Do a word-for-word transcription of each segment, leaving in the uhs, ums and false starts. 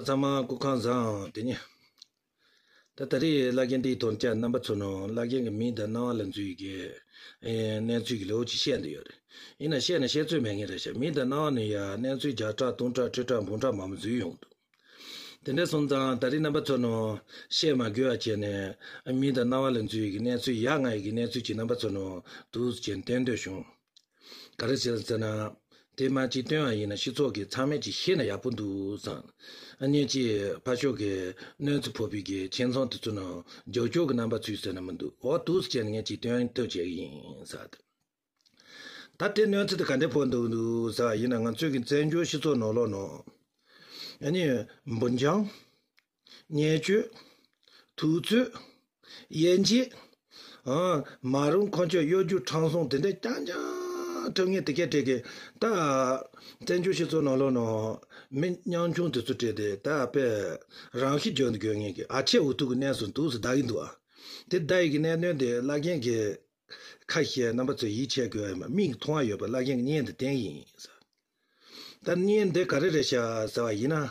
ཚང་མ་སྐུ་ཁམས་བཟང་། དེ་ནས་ད་ད་རེས་བླ་རྒན་འདིའི་དོན་རྐྱེན་རྣམ་པ་ཚོ་ནང་བླ་རྒན་གྱི་མིང་དང་རྣ་བ་ལ་འཛུལ་ཡི་གི་ཨེ་གནས་ཚུལ་གྱི་ལོ་ཅིག་བཤད་འདི་ཡོད་རེད། ཡིན་ན་བཤད་ན་བཤད་ཚོད་མེད་ངེས་རེད་ཤག་མིང་དང་རྣ་བ་ནས་ཡ་གནས་ཚུལ་བརྒྱ་ཕྲག་སྟོང་ཕྲག་ཁྲི་ཕྲག་འབུམ་ཕྲག་མང་པོ་འཛུལ་ཡོང་འདུག་དེ་འདྲ་སོང་ཙང་ད་རེས་རྣམ་པ་ཚོ་ནང་བཤད་མ་དགོས་པ་བྱས་ནས་མིང་དང་རྣ་བ་ལ་འཛུལ་ཡི་གི་གནས་ཚུལ་ཡ་ང་ཡི་གི་གནས་ཚུལ་ཅིག་རྣམ་པ་ཚོ་ནང་འདུག་ཅེས་བསྟན་འདོད་བྱུང་། ག་རེ་བྱས་ཟེར་ན། དེ་མ་ཅིག་སྟོན་པ་ཡིན་ན་སྤྱི་ཚོགས་ཀྱི་ཚང་མས་ཅིག་ཤེས་ན་ཡག་པོ་འདུག་བསམ། ཨ་ནི་ཅིག་ཕར་ཕྱོགས་ཀྱི་གནོད་འཚེ་ཕོག་པའི་གི་ཁྱིམ་ཚང་དེ་ཚོ་ནང་རྒྱབ་སྐྱོར་གྱི་རྣམ་པ་ཚུད་ཟེར་ན་མི་འདུག་འོ་འདུག་ཟེར་ནས་ངས་ཅིག་སྟོན་ཐབས་བྱེད་ཀྱི་ཡིན་ཟེར། ད་དེ་གནོད་འཚེ་དེ་ག་འདྲ་ཕོག་འདུག་འདུག་ཟེར་བ་ཡིན་ན། ང་ཚོའི་གི་བཙན་བྱོལ་སྤྱི་ཚོགས་ནང་ལོགས་ནང་ཨ་ནི་འབུར་འགྱངས། བརྙས་བཅོས། དུག་རྩོད། དབྱེ་འབྱེད། ཨང་། མ་རུངས་ཁ་ཆད་གཡོ་སྒྱུ་ཁྲམ་གསུམ་དེ་འདྲ་རྐྱང་རྐྱང་ཐོན་ངེས་དེ་གས་སྤྲད་གི། ད་བཙན་བྱོལ་སྤྱི་ཚོགས་ནང་ལོགས་ནང་མི་ཉམ་ཆུང་དེ་ཚོ་སྤྲད་དེ་ད་དཔེ་རང་ཤི་རྒྱག་འདི་དགོས་ངེས་ཀྱི་ཨ་ཆད་འུ་ཐུག་གི་གནས་སུ་འདུག་སེ་བསྡད་ཀྱི་འདུག་ཨ། དེ་བསྡད་ཡི་གི་གནད་དོན་དེ་བླ་རྒན་གྱི་ཁ་ཤས་རྣམ་པ་ཚོས་ཡིད་ཆེས་དགོས་ཡ་མ་མིག་གིས་མཐོང་བ་ཡོད་པ་བླ་རྒན་གྱི་བརྙན་དེ་བསྟན་གྱི་ཡིན་ཟེར། ད་བརྙན་འདི་ག་རེ་རེད་ཤག་ཟེར་བ་ཡིན་ན།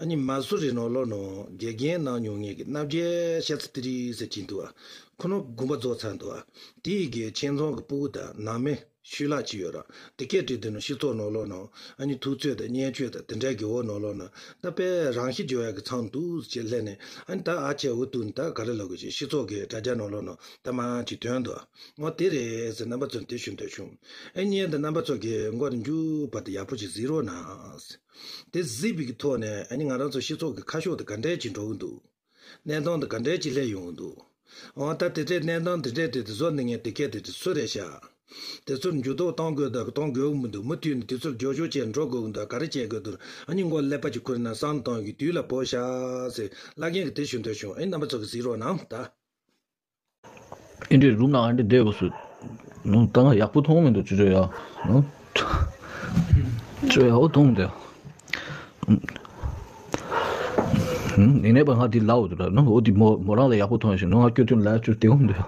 ཨ་ནི་མ་སུ་རི་ནང་ལོགས་ནང་དགེ་རྒན་གནང་མྱོང་མཁན་གྱི་རྣམ་རྒྱལ་ཤ་ཚ་ཏི་རི་ཟེར་གྱིན་འདུག་ཨ། ཁོ་ནོ་དགོངས་པ་རྫོགས་ཚར་འདུག་ཨ། དེ་ཡི་གི་ཁྱིམ་ཚང་གི་སྤུ་གུ་དང་ནང་མི་ཤུལ་ལག་ཅིག་ཡོད་ར། དེ་གས་བྲིས་དུས་ནང་སྤྱི་ཚོགས་ནང་ལོགས་ནང་ཨ་ནི་ཐུབ་ཚོད་དང་བརྙས་བཅོས་དང་དེ་འདྲའི་གི་འོག་ནང་ལོགས་ནང་ད་དཔེ་རང་ཤི་རྒྱག་ཡ་གི་མཚམས་འདུག་ཅེས་སླེབས་ནས། ཨ་ནི་ད་ཨ་ཆད་འུ་ཐུག་ནི་ད་ག་རེ་ལབ་དགོས་ཅེས་སྤྱི་ཚོགས་ཀྱི་དྲ་རྒྱ་ནང་ལོགས་ནང་ད་མང་ཅིག་ཐོན་འདུག་ཨ། འོ་དེ་རེད་ཟེར་རྣམ་པ་ཚོར་དེ་ཞུ་འདོད་བྱུང་། ཨེ་བརྙན་དེ་རྣམ་པ་ཚོ་གི་མགོ་ནས་མཇུག་བར་དུ་ཡག་པོ་ཞིག་གཟིགས་རོགས་གནང་། དེ་གཟིགས་པའི་གི་ཐོག་ནས་ཨ་ནི་ང་རང་ཚོ་སྤྱི་ཚོགས་ཀྱི་ཁ་ཕྱོགས་དེ་ག་འདྲས་ཅིག་འགྲོ་གི་འདུག་གནས་སྟངས་དེ་ག་འདྲས་ཅིག་སླེབས་ཡོང་གི་འདུག་འོ་ད་དེ་འདྲས་གནས་སྟངས་དེ་འདྲས་དེ་དེ་བཟོ་འདི་ངས་དེ་གས་དེ་དེ་སུ་རེད་ཤག་དེ་ཚོར་འགྱུར་ལྡོག་གཏོང་དགོས་དང་གཏོང་དགོས་མི་འདུག་མུ་མཐུད་ནས་དེ་ཚོར་རྒྱབ་སྐྱོར་བྱས་འགྲོ་དགོས་གི་འདུག་ག་རེ་བྱེད་དགོས་འདུག་ཨ་ནི་མགོ་ཀླད་པ་ཅིག་ཁུར་ནས་བསམ་བློ་གཏོང་གི་དུས་ལ་བབ་ཤག་ཟེར་བླ་རྒན་གྱིས་དེ་ཞུ་འདོད་བྱུང་། ཨ་ནི་རྣམ་པ་ཚོ་གིས་གཟིགས་རོགས་གནང་ད། ཨེ་འདྲའི་རུམ་ནང་ཨེ་འདྲ་བསྡད་དགོས་སུ། ནང་ད་ང་ཡག་པོ་མཐོང་མི་འདུག་ཅི་བྱོས་ཡ། ནང་ཅི་ཡག་པོ་མཐོང་མི་འདུག་ཡིན་ནའི་པ་ང་འདི་ལའོ་འདུག་ལ་ནང་འོ་འདི་མོ་མོ་རང་ལ་ཡག་པོ་མཐོང་ཞིག་ནང་ང་སྐྱོ་ཐུན་ལ་ཅུར་བདེ་འོང་འདུག་ཡ།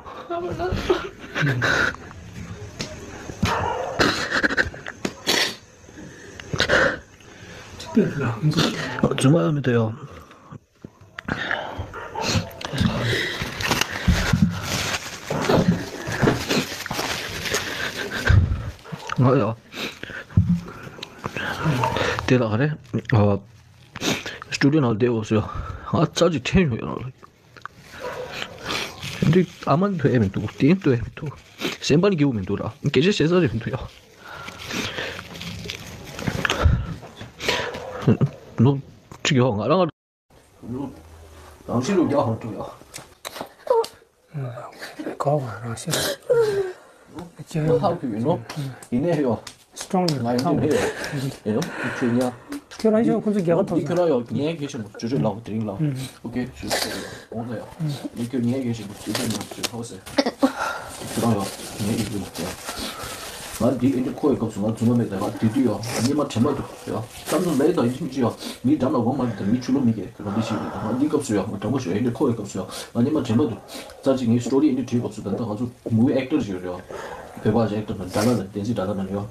རྫུན་མ་མི་འདུག་ཡ། ང་ཡ། དེ་ལ་ག་རེ། ཨ། སི་ཊུ་ཌི་ཡོ་ནང་བསྡད་འོ་ཟེར། ང་རྩ་ཅིག་ཁྲེལ་ཡོང་ཡོད་ལ། འདི་ཨ་མ་འདུག་ཨེ་མི་འདུག་དེ་འདུག་ཨེ་མི་འདུག་སེམས་པ་ནི་སྐྱིད་པོ་མི་འདུག་ལ། སྐད་ཆ་བཤད་ས་རེད་མི་འདུག་ཡ། ནོ། ཅིག་ཡོད་ང་རང་། རང་ཤི་རུ་རྒྱག་ཧང་ཐུག་ཡ། ག་བ་རང་ཤི་རུ། ཁོ་ཐག་ཐུག་ཡིན་ནོ། ཡིན་ནའི་ཡོ། སི་ཊོང་ལ་ང་ཡིན་ནའི་ཡོ། ཡིན་ནོ། ཁྱོད་ཉ། ཁྱོད་རང་ཤི་ཁོང་ཚོ་རྒྱལ་ཁ་ཐོབ་ཁྱོད་རང་ཡོ་ངའི་གེ་ཤི་མོ་ཅོ་ཅོ་ལའོ་དེ་རིང་ལའོ། ཨོ་ཀེ་ཞུ་ཞུ་ཡོ། འོང་ད་ཡོ། ངས་ཁྱོད་ངའི་གེ་ཤི་མོ་ཅོ་ཅོ་ལའོ་ཅོ་ཧོ་སེ། ཁྱོད་རང་ཡོ། ངའི་ཡིན་ནོ། ང་འདི་ཨེ་འདྲ་ཁོ་ཡི་སྐབས་སུ་ང་རྫུན་མ་མེད་ད་ང་དེ་དུས་ཡོ། ཉི་མ་དྲན་པ་འདུག་ཡོ། བསམ་བློ་ལས་དང་ཡིན་གཅིག་མིན་གཅིག་ཡོ། མི་འགྲམ་ལ་འོང་མ་མི་དང་མི་ཆུ་ལོ་མི་སྐྱེ་རང་འདི་ཞིག་རེད། ང་འདི་སྐབས་སུ་ཡོ། ང་དྲང་པོ་ཞུ་ཨེ་འདྲ་ཁོ་ཡི་སྐབས་སུ་ཡོ། ང་ཉི་མ་དྲན་པ་འདུག་རྩ་གཅིག་ངའི་སི་ཊོ་རི་ཨེ་འདྲ་བྲིས་སྐབས་སུ་ད་ལྟ་ང་ཚོ་མུ་བི་ཨེག་ཊར་ཞིག་ཡོད་རེད་ཡོ། བོད་པ་ཞིག་ཨེག་ཊར་དང་ཌ་ལ་ལ་བསྟན་འཛིན་ཌ་ལ་ལ་ཡོ།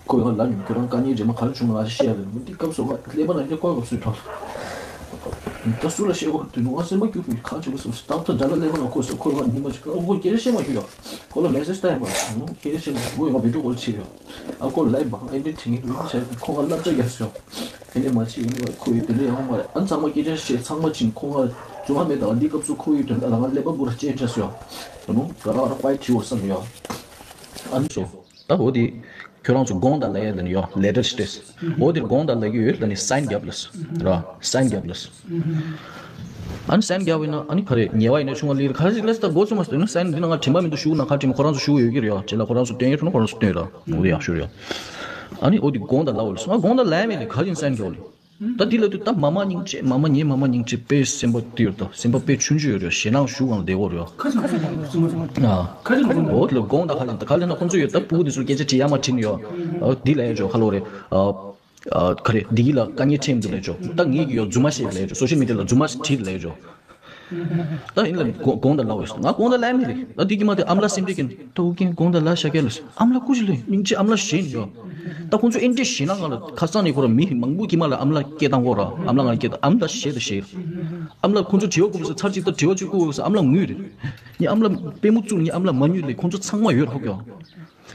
ཁོས་ང་ལབ་མྱོང་། ཁྱོད་རང་དཀའ་ངལ་རྗེས་མ་ག་རེ་བྱུང་ང་ཞེས་ཡ་ལབ་ནས། འདི་སྐབས་སུ་ང་ཀླད་པ་ནང་ཨེ་འདྲ་ཁོ་ཡི་སྐབས་སུ་ཡོད་དྲང་། ད་སུ་ལ་བཤད་དགོས་དུས་ནོ། ང་སེམས་པ་སྐྱིད་པོ་ག་བྱེད་དགོས་སོང་། ད་ལྟ་ཌ་ལ་ཀླད་པ་ནང་ཁོ་སོང་། ཁོས་ང་ཉི་མ་ཞིག་ཁོ་སྐད་ཆ་བཤད་མ་ཤེས་ཡོ། ཁོ་ལ་མེ་སེ་ཇི་བཏང་ཡ་མ་རེད། ཁོ་སྐད་ཆ་བཤད་མ་ཤེས། ཁོས་ང་བི་ཌི་ཡོ་ཀོལ་བྱས་ཡོ། ཨ་ཁོ་ལའིབ་བ་ཨེ་འདྲ་དྲན་གྱི་འདུག་བྱས། ཁོ་ང་སླབ་བྱ་རྒྱག་སོང་། ཨེ་འདྲ་མ་བྱེད་ཡིན་པ། ཁོ་ཡི་དེ་འདྲ་ཡོང་མ་རེད། ཨ་ཚང་མ་སྐད་ཆ་བཤད་ཚང་མ་ཕྱིན། ཁོ་ང་རྫུན་མ་མེད་ད་འདི་སྐབས་སུ་ཁོ་ཡི་དོན་དག་ལ་ང་ཀླད་པ་བུ་ར་ཅན་ཆ་སོང་། ད་ནོ་ག་ར་བ་ར་ཕའི་ཊི་ཡོ་བསམ་ཡོ། ཨ་ནི་སོ། ད་འོ་དེ། ཁྱོད་རང་ཚོ་དགོངས་དག་ལབ་ཡ་ལ་ནི་ཡོ། ལེ་ཊར་སི་ཊེ་སི། འོ་དེར་དགོངས་དག་ལབ་ཀྱི་ཡོད་ལ་ནི་སའིན་རྒྱབ་ལ་སོ། ར། སའིན་རྒྱབ་ལ་སོ། ཨ་ནི་སའིན་རྒྱབ་ཡིན་ན་ཨ་ནི་ག་རེ་ཉེས་པ་ཡིན་ན་ཆུང་བ་ལི་རེད། ག་རེ་ཞིག་ལ་སི་ད་འགོ་ཚུགས་མ་སོང་ན་སའིན་འདི་ན་ང་དྲན་པ་མི་འདུག་ཞུ་ན་ག་དྲན་མི་ཁོ་རང་ཚོ་ཞུ་ཡོད་ཀྱི་རེད་ཡོ། བྱས་ལ་ཁོ་རང་ཚོ་སྟོན་ཡོད་ཐུག་ན་ཁོ་རང་ཚོ་སྟོན་ར། འོ་དེ་ཡག་ཤོས་རེད་ཡོ། ཨ་ནི་འོ་དེ་དགོངས་དག་ལབ་འོ་ལ་སོང་། ང་དགོངས་དག་ལབ་མེད་ལ་ག་རེ་ཡིན་སའིན་རྒྱབ་ལ། ད་འདི་ལ་དུས་ད་མ་མ་སྙིང་རྗེ་མ་མ་ཉེ་མ་མ་སྙིང་རྗེ་དཔེ་སེམས་པ་དེ་ཡོད་ད། སེམས་པ་དཔེ་ཆུང་ཆུང་ཡོད་རེད། ཞེད་སྣང་ཞུ་གང་བདེ་བོ་རེད། ཁ་ཅིག་ཁ་ཅིག་ཁ་ཅིག་ཨ། ཁ་ཅིག་ཁ་ཅིག་འོ་དེ་ལ་དགོངས་དག་ཁ་ཅིག་ད་ག་ལས་ན་ཁོང་ཚོ་ཡོད་ད། སྤུ་གུ་དེ་ཚོ་སྐད་ཆ་དྲི་ཡ་མ་དྲིས་ནས་ཡོད། ཨ་འདི་ལ་ཡོད་ཅོ་ཁ་ལོ་རེད། ཨ་ཨ་ག་རེ་འདི་གི་ལ་དཀའ་ངལ་འཕྲད་མི་འདུག་ལ་ཡོད་ཅོ། ད་ངེད་ཀྱི་ཡོད་རྫུན་མ་བཤད་ལ་ཡོད་ཅོ། སོ་ཤལ་མི་ཌི་ཡ་ལ་རྫུན་མ་བྲིས་ལ་ཡོད་ཅོ། ད་ཡིན་ལ་དགོངས་དག་ལབ་འོས། ང་དགོངས་དག་ལབ་མེད་རེད། ད་འདི་གི་མ་དེ་ཨམ་ལ་སེམས་ཁྲལ་གྱིན་ད་འུ་རྒན་དགོངས་དག་ལབ་ཤ་སྐད་ལ་ཨམ་ལ་སྐུ་ཞིག་ལ་སྙིང་རྗེ་ཨམ་ལ་ཞེད་ནས་ཡོད། ད་ཁོང་ཚོ་ཨེ་འདྲས་ཞེད་སྣང་ང་ལ་ཁ་སང་ནས་ཁོ་ར་མི་མང་པོ་ཀྱི་མ་ལ་ཨམ་ལགས་སྐད་བཏང་གོ་ར། ཨམ་ལགས་ང་སྐད་བཏང་། ཨམ་ལགས་ཞེད་ད་ཞེད། ཨམ་ལགས་ཁོང་ཚོ་དྲི་བ་བཀོད་པ་ས་ཚར་གཅིག་ད་དྲི་བ་གཅིག་བཀོད་པ་ས་ཨམ་ལགས་ངུས་རེད། ངས་ཨམ་ལགས་པུས་མོ་བཙུགས་ནས་ཨམ་ལགས་མ་ཉུལ་ལས་ཁོང་ཚོ་ཚང་མ་ཡོད་ར་ཧོ་ཀྱོ།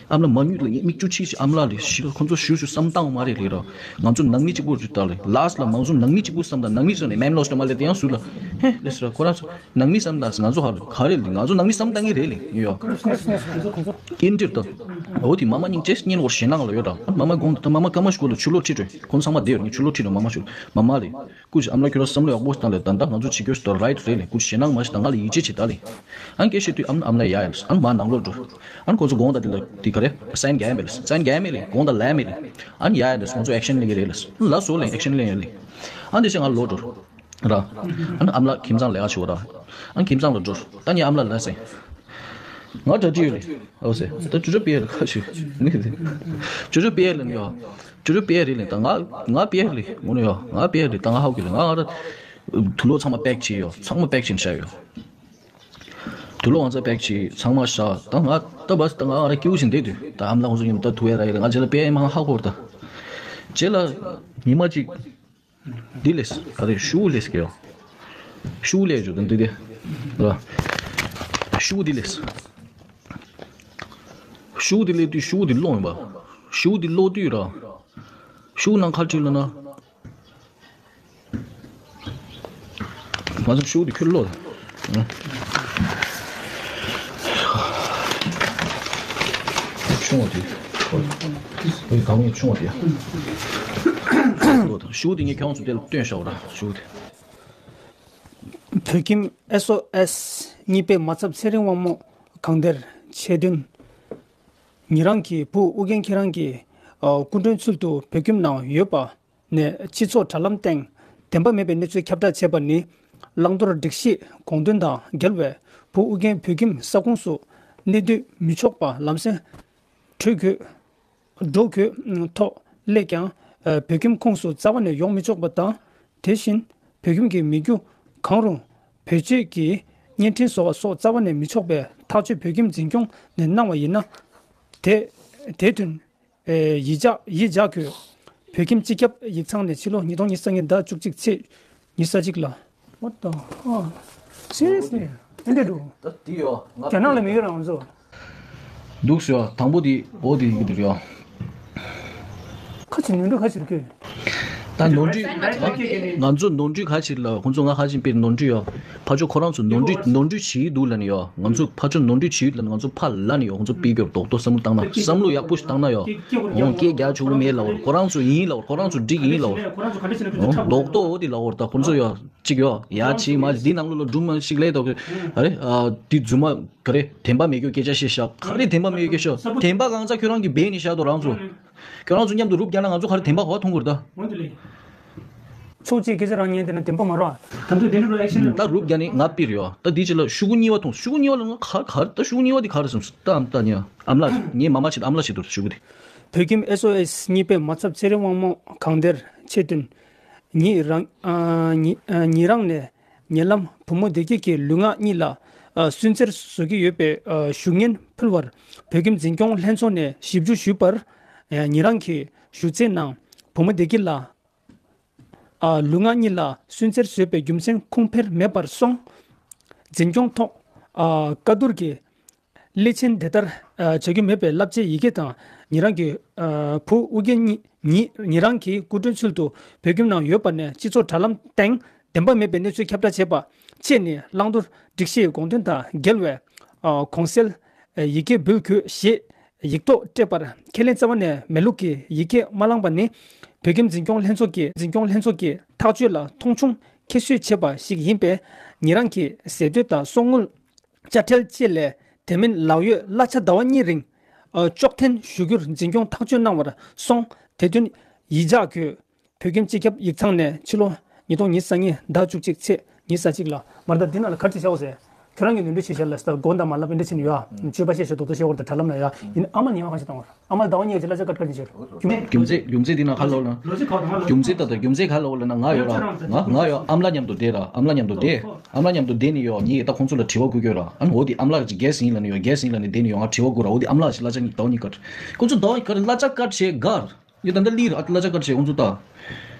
ཨམ་ལགས་མ་ཉུལ་ལ་ངས་མིག་ཆུ་ཕྱིས་ཤིག་ཨམ་ལགས་ལས་ཤི་ཁོང་ཚོ་ཞུ་ཞུ་བསམ་བཏང་མ་རེད་ལས་ར། ང་ཚོ་ནང་མི་གཅིག་པུ་རེད་ད་ལས། ལཱསི་ལ་མང་ཚོ་ནང་མི་གཅིག་པུ་བསམ་དང་ནང་མི་བསམ་ནས་མེམ་ལོས་ཏོ་མ་ལས་དེ་ཡང་སུ་ལ་ཧེ་ལས་སུ་ར་ཁོ་ར་ཚོ་ནང་མི་བསམ་དང་ང་ཚོ་ཧ་ལས་ག་རེ་ལས་ང་ཚོ་ནང་མི་བསམ་བཏང་གི་རེད་ལས་ཡོ། ཨིན་དྲིར་ད་འོ་དེ་མ་མ་སྙིང་རྗེ་སྙན་བོར་ཞེད་སྣང་ལ་ཡོད་ད། ཨ་མ་མ་དགོངས་ད་ད་མ་མ་ཀ་མ་ཞིག་གོ་ལ་ཆུ་ལོག་ཁྲིད་རེད་ཁོང་ཚང་མ་བསྡད་ཡོད་ནི་ཆུ་ལོག་ཁྲིད་རེད་མ་མ་ཞིག་མ་མ་ལས། སྐུ་མཁྱེན་ཨམ་ལགས་ཁྱོད་རང་བསམ་བློ་ཡག་པོ་བཏང་ལས་ད་ལྟ་ང་ཚོ་བྱེད་རྒྱུ་ཞིག་ད་རའིཊ་རེད་ལས། སྐུ་མཁྱེན་ཞེད་སྣང་མ་ཞིག་དང་ང་ལ་ཡིད་ཆེས་བྱེད་ད་ལས། ཨང་སྐད་བཤད་དུས་ཨམ་ཨམ་ལགས་ཡ་ཡ་ལས་ཨང་མ་ནང་ལོགས་འགྲོ། ཨང་ཁོང་ཚོ་དགོངས་དག་དེ་ལ་དེ་ག་རེ་སའིན་རྒྱག་ཡ་མེད་ལས་སའིན་རྒྱག་ཡ་མེད་ལས་དགོངས་དག་ལ་ཡ་མེད་ལས། ཨང་ཡ་ཡ་ལས་ཁོང་ཚོ་ཨེག་ཤན་ལེན་གི་རེད་ལས་ལ་སོ་ལས་ཨེག་ཤན་ལེན་ཡ་ལས། ཨང་དེ་བཞིན་ང་ལོག་འགྲོ། ར། ཨང་ཨམ་ལགས་ཁྱིམ་ཚང་ལས་ཀ་བྱེད་ར། ཨང་ཁྱིམ་ཚང་ལ་འགྲོ། ད་ངས་ཨམ་ལགས་ལ་ཟེར། ང་གྲ་སྒྲིག་ཡོད་ལེ། ཨོ་ཟེར། ད་ཅོ་ཅོ་པེ་ལ་ཁ་ཞུ། ཅོ་ཅོ་པེ་ལ་ནི་ཡོ། ཅོ་ཅོ་པེ་རེད་ལེ། ད་ང་ང་པེ་ལེ། ངོ་ནི་ཡོ། ང་པེ་ལེ། ད་ང་ཧའོ་ཀི་ལེ། ང་ང་ར་དུག་ལོག་ཚང་མ་པེག་བྱས་ཡོ། ཚང་མ་པེག་བྱས་ནས་བཞག་ཡོ། དུག་ལོག་ང་ཚོ་པེག་བྱས་ཚང་མ་བཞག་ད་ང་ད་བས་ད་ང་ང་ར་སྐྱིད་པོ་ཞིག་བསྡད་དུས་ད་ཨམ་ལགས་ཁོང་ཚོ་ཉིན་ད་དུག་ཡ་ར་ཡ་ལེ། ང་རྗེས་ལ་པེ་མ་ཧ་གོ་ར་ད། རྗེས་ལ་ཉི་མ་གཅིག་འདི་ལས་ག་རེ་ཤུ་ལས་ཀྱོ། ཤུ་ལས་ཇོ་དང་འདི་དེ་ར། ཤུ་འདི་ལས། ཤུ་འདི་ལས་དུས་ཤུ་འདི་ལོང་ཡིན་པ། ཤུ་འདི་ལོག་དུས་ར། ཤུ་ནང་ཁ་ཁྲིད་ལ་ན། ང་ཚོ་ཤུ་འདི་ཁྱོད་ལོག་ཆུང་བ་དེ། བོད་གང་ཡིན་ཆུང་བ་དེ། ལོ་དང་ཤུ་དེ་ངས་ཁྱོད་ཚོ་དེ་ལ་སྟོན་ཤོག་ར་ཤུ་དེ། བོད་ཁྱིམ་ཨེས་ཨོ་ཨེས་གཉིས་པའི་མ་ཚབ་ཚེ་རིང་དབང་མོ་གང་དེར་ཆེད་དོན། ཉེ་རང་གི་བུ་ཨུ་རྒྱན་ཁྱེད་རང་གི་སྐུ་མགྲོན་ཚུལ་དུ་བོད་ཁྱིམ་ནང་ཡོད་པ། ནས་སྤྱི་ཚོགས་དྲ་ལམ་སྟེང་བདེན་པ་མེད་པའི་གནས་ཚུལ་ཁྱབ་བསྒྲགས་བྱས་པ་ནི་བླང་དོར་སྒྲིག་གཞིས་དགོངས་དོན་དང་འགལ་བས་བུ་ཨུ་རྒྱན་བོད་ཁྱིམ་ས་ཁོངས་སུ་གནས་སྡོད་མི་ཆོག་པ་ལམ་སེང་འགྲོ་དགོས་འགྲོ་དགོས་ཐོག་སླེབས་ཀྱང་བོད་ཁྱིམ་ཁོངས་སུ་རྩ་བ་ནས་ཡོང་མི་ཆོག་པ་དང་དེ་བཞིན་བོད་ཁྱིམ་གྱི་མི་རྒྱུ་གང་རུང་བེད་སྤྱོད་ཀྱིས་བརྙན་འཕྲིན་བཟོ་བ་སོགས་རྩ་བ་ནས་མི་ཆོག་པའི་ཐག་གཅོད་བོད་ཁྱིམ་འཛིན་སྐྱོང་ནས་གནང་བ་ཡིན་ན་དེ་དེ་དོན། ཡིག་ཆ་ཡིག་ཆ་གོ་བོད་ཁྱིམ་སྤྱི་ཁྱབ་ཡིག་ཚང་ནས་ཕྱི་ལོ་ཉིས་སྟོང་ཉི་ཤུ་རྩ་གཉིས་ཟླ་བཅུ་གཅིག་ཚེས་ཉི་ཤུ་རྩ་གཅིག་ལ། What the? Oh, seriously? ཨེ་འདྲ་འདུག་ད་དེ་ཡོ་ང་རྒྱ་ནག་ལ་མི་ཡོད་རང་ཚོ། འདུག་ཟེར་བ་དང་པོ་དེ་འོ་དེ་ཡིན་གྱི་འདུག་ཡོ། ཁ་ཆེ་ནོར་འཁྲུལ་ཁ་ཆེར་གྱིས། ད་ནོར་འཁྲུལ་ང་ཚོ་ནོར་འཁྲུལ་ག་ཆེར་ལ་ཁོང་ཚོ་ང་ཧ་ཅིང་པེར་ནོར་འཁྲུལ་ཡོད། ཕ་ཆོ་ཁོ་རང་ཚོ་ནོར་འཁྲུལ་ནོར་འཁྲུལ་བྱེད་ཀྱི་འདུག་ལབ་ནས་ཡོད། ང་ཚོ་ཕ་ཆོ་ནོར་འཁྲུལ་བྱེད་ཀྱི་འདུག་ལབ་ནས་ང་ཚོ་ཕར་ལབ་ནས་ཡོད། ཁོང་ཚོ་སྤེལ་རྒྱུར་རྡོག་རྡོག་བསམ་བློ་བཏང་ན་བསམ་བློ་ཡག་པོ་ཞིག་བཏང་ན་ཡོད། ཡང་སྐད་རྒྱག་ཆོག་གི་མེད་ལབ་བར་ཁོ་རང་ཚོ་ཡིན་ལབ་བར་ཁོ་རང་ཚོ་འགྲིག་ཡིན་ལབ་བར། རྡོག་རྡོག་འོ་དེ་ལབ་བར་ད་ཁོང་ཚོ་ཡོད་ཅིག་ཡོད་ཡ་ཆེ་མ་འདི་ནང་ལོགས་ལ་སྒྲུང་མ་ཞིག་ལས་དོག་གི་ཨ་རེ་ཨ་འདི་རྫུན་མ་ག་རེ་བདེན་པ་མེད་རྒྱུ་སྐད་ཆ་བཤད་ཤག་ག་རེ་བདེན་པ་མེད་རྒྱུ་སྐད་ཆ་བདེན་པ་གང་ཚ་ཁྱོད་རང་གིས་སྦས་ནས་བཞག་དོ་རང་ཚོ། ཁྱོད་རང་ཚོ་མཉམ་དུ་རུབ་རྒྱག་ན་ང་ཚོ་ག་རེ་བདེན་པ་ག་པར་མཐོང་དགོས་རེད་ད། ཕྱོགས་གཅིག་སྐད་ཆ་རང་ཉན་དེ་ན་བདེན་པ་མ་རེད། ད་ཚོད་དེ་འདྲ་རུ་ཨེག་ཤན་ད་རུབ་རྒྱག་ནི་ང་པིར་ཡོད། ད་འདི་ཅི་ལ་ཤུ་གུ་གཉིས་པ་མཐོང་ཤུ་གུ་གཉིས་པ་ལ་ང་ག་ག་ད་ཤུ་གུ་གཉིས་པ་འདི་ག་རེ་སོང་ད་ཨམ་ད་ཉ་ཨམ་ལ་ངའི་མ་མ་ཆེ་ཨམ་ལ་ཆེ་དུ་ཤུ་གུ་དེ། བོད་ཁྱིམ་ཨེས་ཨོ་ཨེས་གཉིས་པའི་མ་ཚབ་ཚེ་རིང་དབང་མོ་གང་དེར་ཆེད་དོན། ཉིད་རང་ཉི་ཉི་རང་ནས་ཉེ་ལམ་བུ་མོ་བདེ་སྐྱིད་ཀྱི་ལུས་ངག་གཉིས་ལ་སུན་གཙེར་བཟོ་གི་ཡོད་པའི་ཞུ་སྙན་ཕུལ་བར་བོད་ཁྱིམ་འཛིན་སྐྱོང་ལྷན་ཚོགས་ནས་ཞིབ་འཇུག་ཞུས་པར། ཉེ་རང་གི་ཞུ་ཚིག་ནང་བུ་མོ་བདེ་སྐྱིད་ལ། ལུས་ངག་གཉིས་ལ་སུན་གཙེར་བཟོས་པའི་རྒྱུ་མཚན་ཁུངས་འཕེར་མེད་པར་སོང་། འཛིན་སྐྱོང་ཐོག་བཀའ་བསྡུར་གྱི་ཀླད་ཆེན་དེ་ལྟར་བྱ་རྒྱུ་མེད་པའི་བསླབ་བྱའི་ཡི་གེ་དང་ཉེ་རང་གི་བུ་ཨུ་རྒྱན་གཉིས་ཉིད་ཉེ་རང་གི་སྐུ་མགྲོན་ཚུལ་དུ་བོད་ཁྱིམ་ནང་ཡོད་པ་ནས་སྤྱི་ཚོགས་དྲ་ལམ་སྟེང་བདེན་པ་མེད་པའི་གནས་ཚུལ་ཁྱབ་བསྒྲགས་བྱས་པ་བཅས་ནི་བླང་དོར་སྒྲིག་གཞིའི་དགོངས་དོན་དང་འགལ་བས་གོང་གསལ་ཡི་གེ་འབུལ་དགོས་ཞེས་ཡིག་ཐོག་སྤྲད་པར་ཁས་ལེན་རྩ་བ་ནས་མེད་ལུགས་ཀྱི་ཡི་གེ་མ་བླངས་པ་ནི་བོད་ཁྱིམ་འཛིན་སྐྱོང་ལྷན་ཚོགས་ཀྱི་འཛིན་སྐྱོང་ལྷན་ཚོགས་ཀྱི་ཐག་གཅོད་ལ་མཐོང་ཆུང་ཁྱད་གསོད་བྱས་པ་ཞིག་ཡིན་པས་ཉེ་རང་གི་ཟས་དོད་དང་གསོག་དངུལ་དཔྱ་ཁྲལ་བཅས་ལས་དེ་མིན་ལག་ཡོད་གླ་ཆ་ཟླ་བ་གཉིས་རིང་ཨ་གཅོག་འཐེན་ཞུ་རྒྱུར་འཛིན་སྐྱོང་ཐག་གཅོད་གནང་བར་སོང་། དེ་དོན་ཡིག་ཆ་གོ་བོད་ཁྱིམ་སྤྱི་ཁྱབ་ཡིག་ཚང་ནས་ཕྱི་ལོ་ཉིས་སྟོང་ཉི་ཤུ་རྩ་གཉིས་ཟླ་བཅུ་གཅིག་ཚེས་ཉི་ཤུ་རྩ་གཅིག་ལ། མར་ད་འདི་ནང་ལ་ག་རེ་བྱའོ་ཟེར། ཁྱོད་རང་གིས་ནོར་འཁྲུལ་བྱས་ཤག་ལབ་ས་དགོངས་དག་མ་ལབ་འདི་འདྲ་བྱས་ནས་ཡོད། སྤྱོད་པ་ཤེས་ཤིག་རྡོག་རྡོག་བཤད་བར་དུ་དྲ་ལམ་ན་ཡོད། ཡིན་ཨ་མ་ཉེས་པ་གང་ཞིག་བཏང་བར། ཨ་མ་ལ་ཟླ་བ་གཉིས་ཀྱི་གླ་ཆ་བཀག་བཀག་ནས་བྱོས། རྒྱུ་མཚན་རྒྱུ་མཚན་འདི་ན་ག་ལབ་ན། རྒྱུ་མཚན་ད་ལྟ་རྒྱུ་མཚན་ག་ལབ་ལབ་ན། ང་ཡོད་ར། ང་ང་ཡོད། ཨ་མ་ལགས་མཉམ་དུ་བསྡད་ར། ཨ་མ་ལགས་མཉམ་དུ་བསྡད། ཨ་མ་ལགས་མཉམ་དུ་བསྡད་ནས་ཡོད། ངས་ད་ཁོང་ཚོ་ལ་དྲི་བ་བསྐུར་གྱི་ཡོད་ར། ཨ་ནི་འོ་དེ་ཨ་མ་ལགས་ཀྱི་རྒྱལ་སྲིད་ཡིན་ལབ་ནས་ཡོད། རྒྱལ་སྲིད་ཡིན་ལབ་ནས་བསྡད་ནས་ཡོད། ང་དྲི་བ་བསྐུར་ར། འོ་དེ་ཨ་མ་ལགས་ཀྱི་གླ་ཆ་གཉིས་ཟླ་བ་གཉིས་བཀག་ཁོང་ཚོ་ཟླ་བ་གཉིས་བཀག་གླ་ཆ་བཀག་བྱས་གར། ངས་ད་ལྟ་སླེབས་ར། གླ་ཆ་བཀག་བྱས་ཁོང་ཚོ་ད།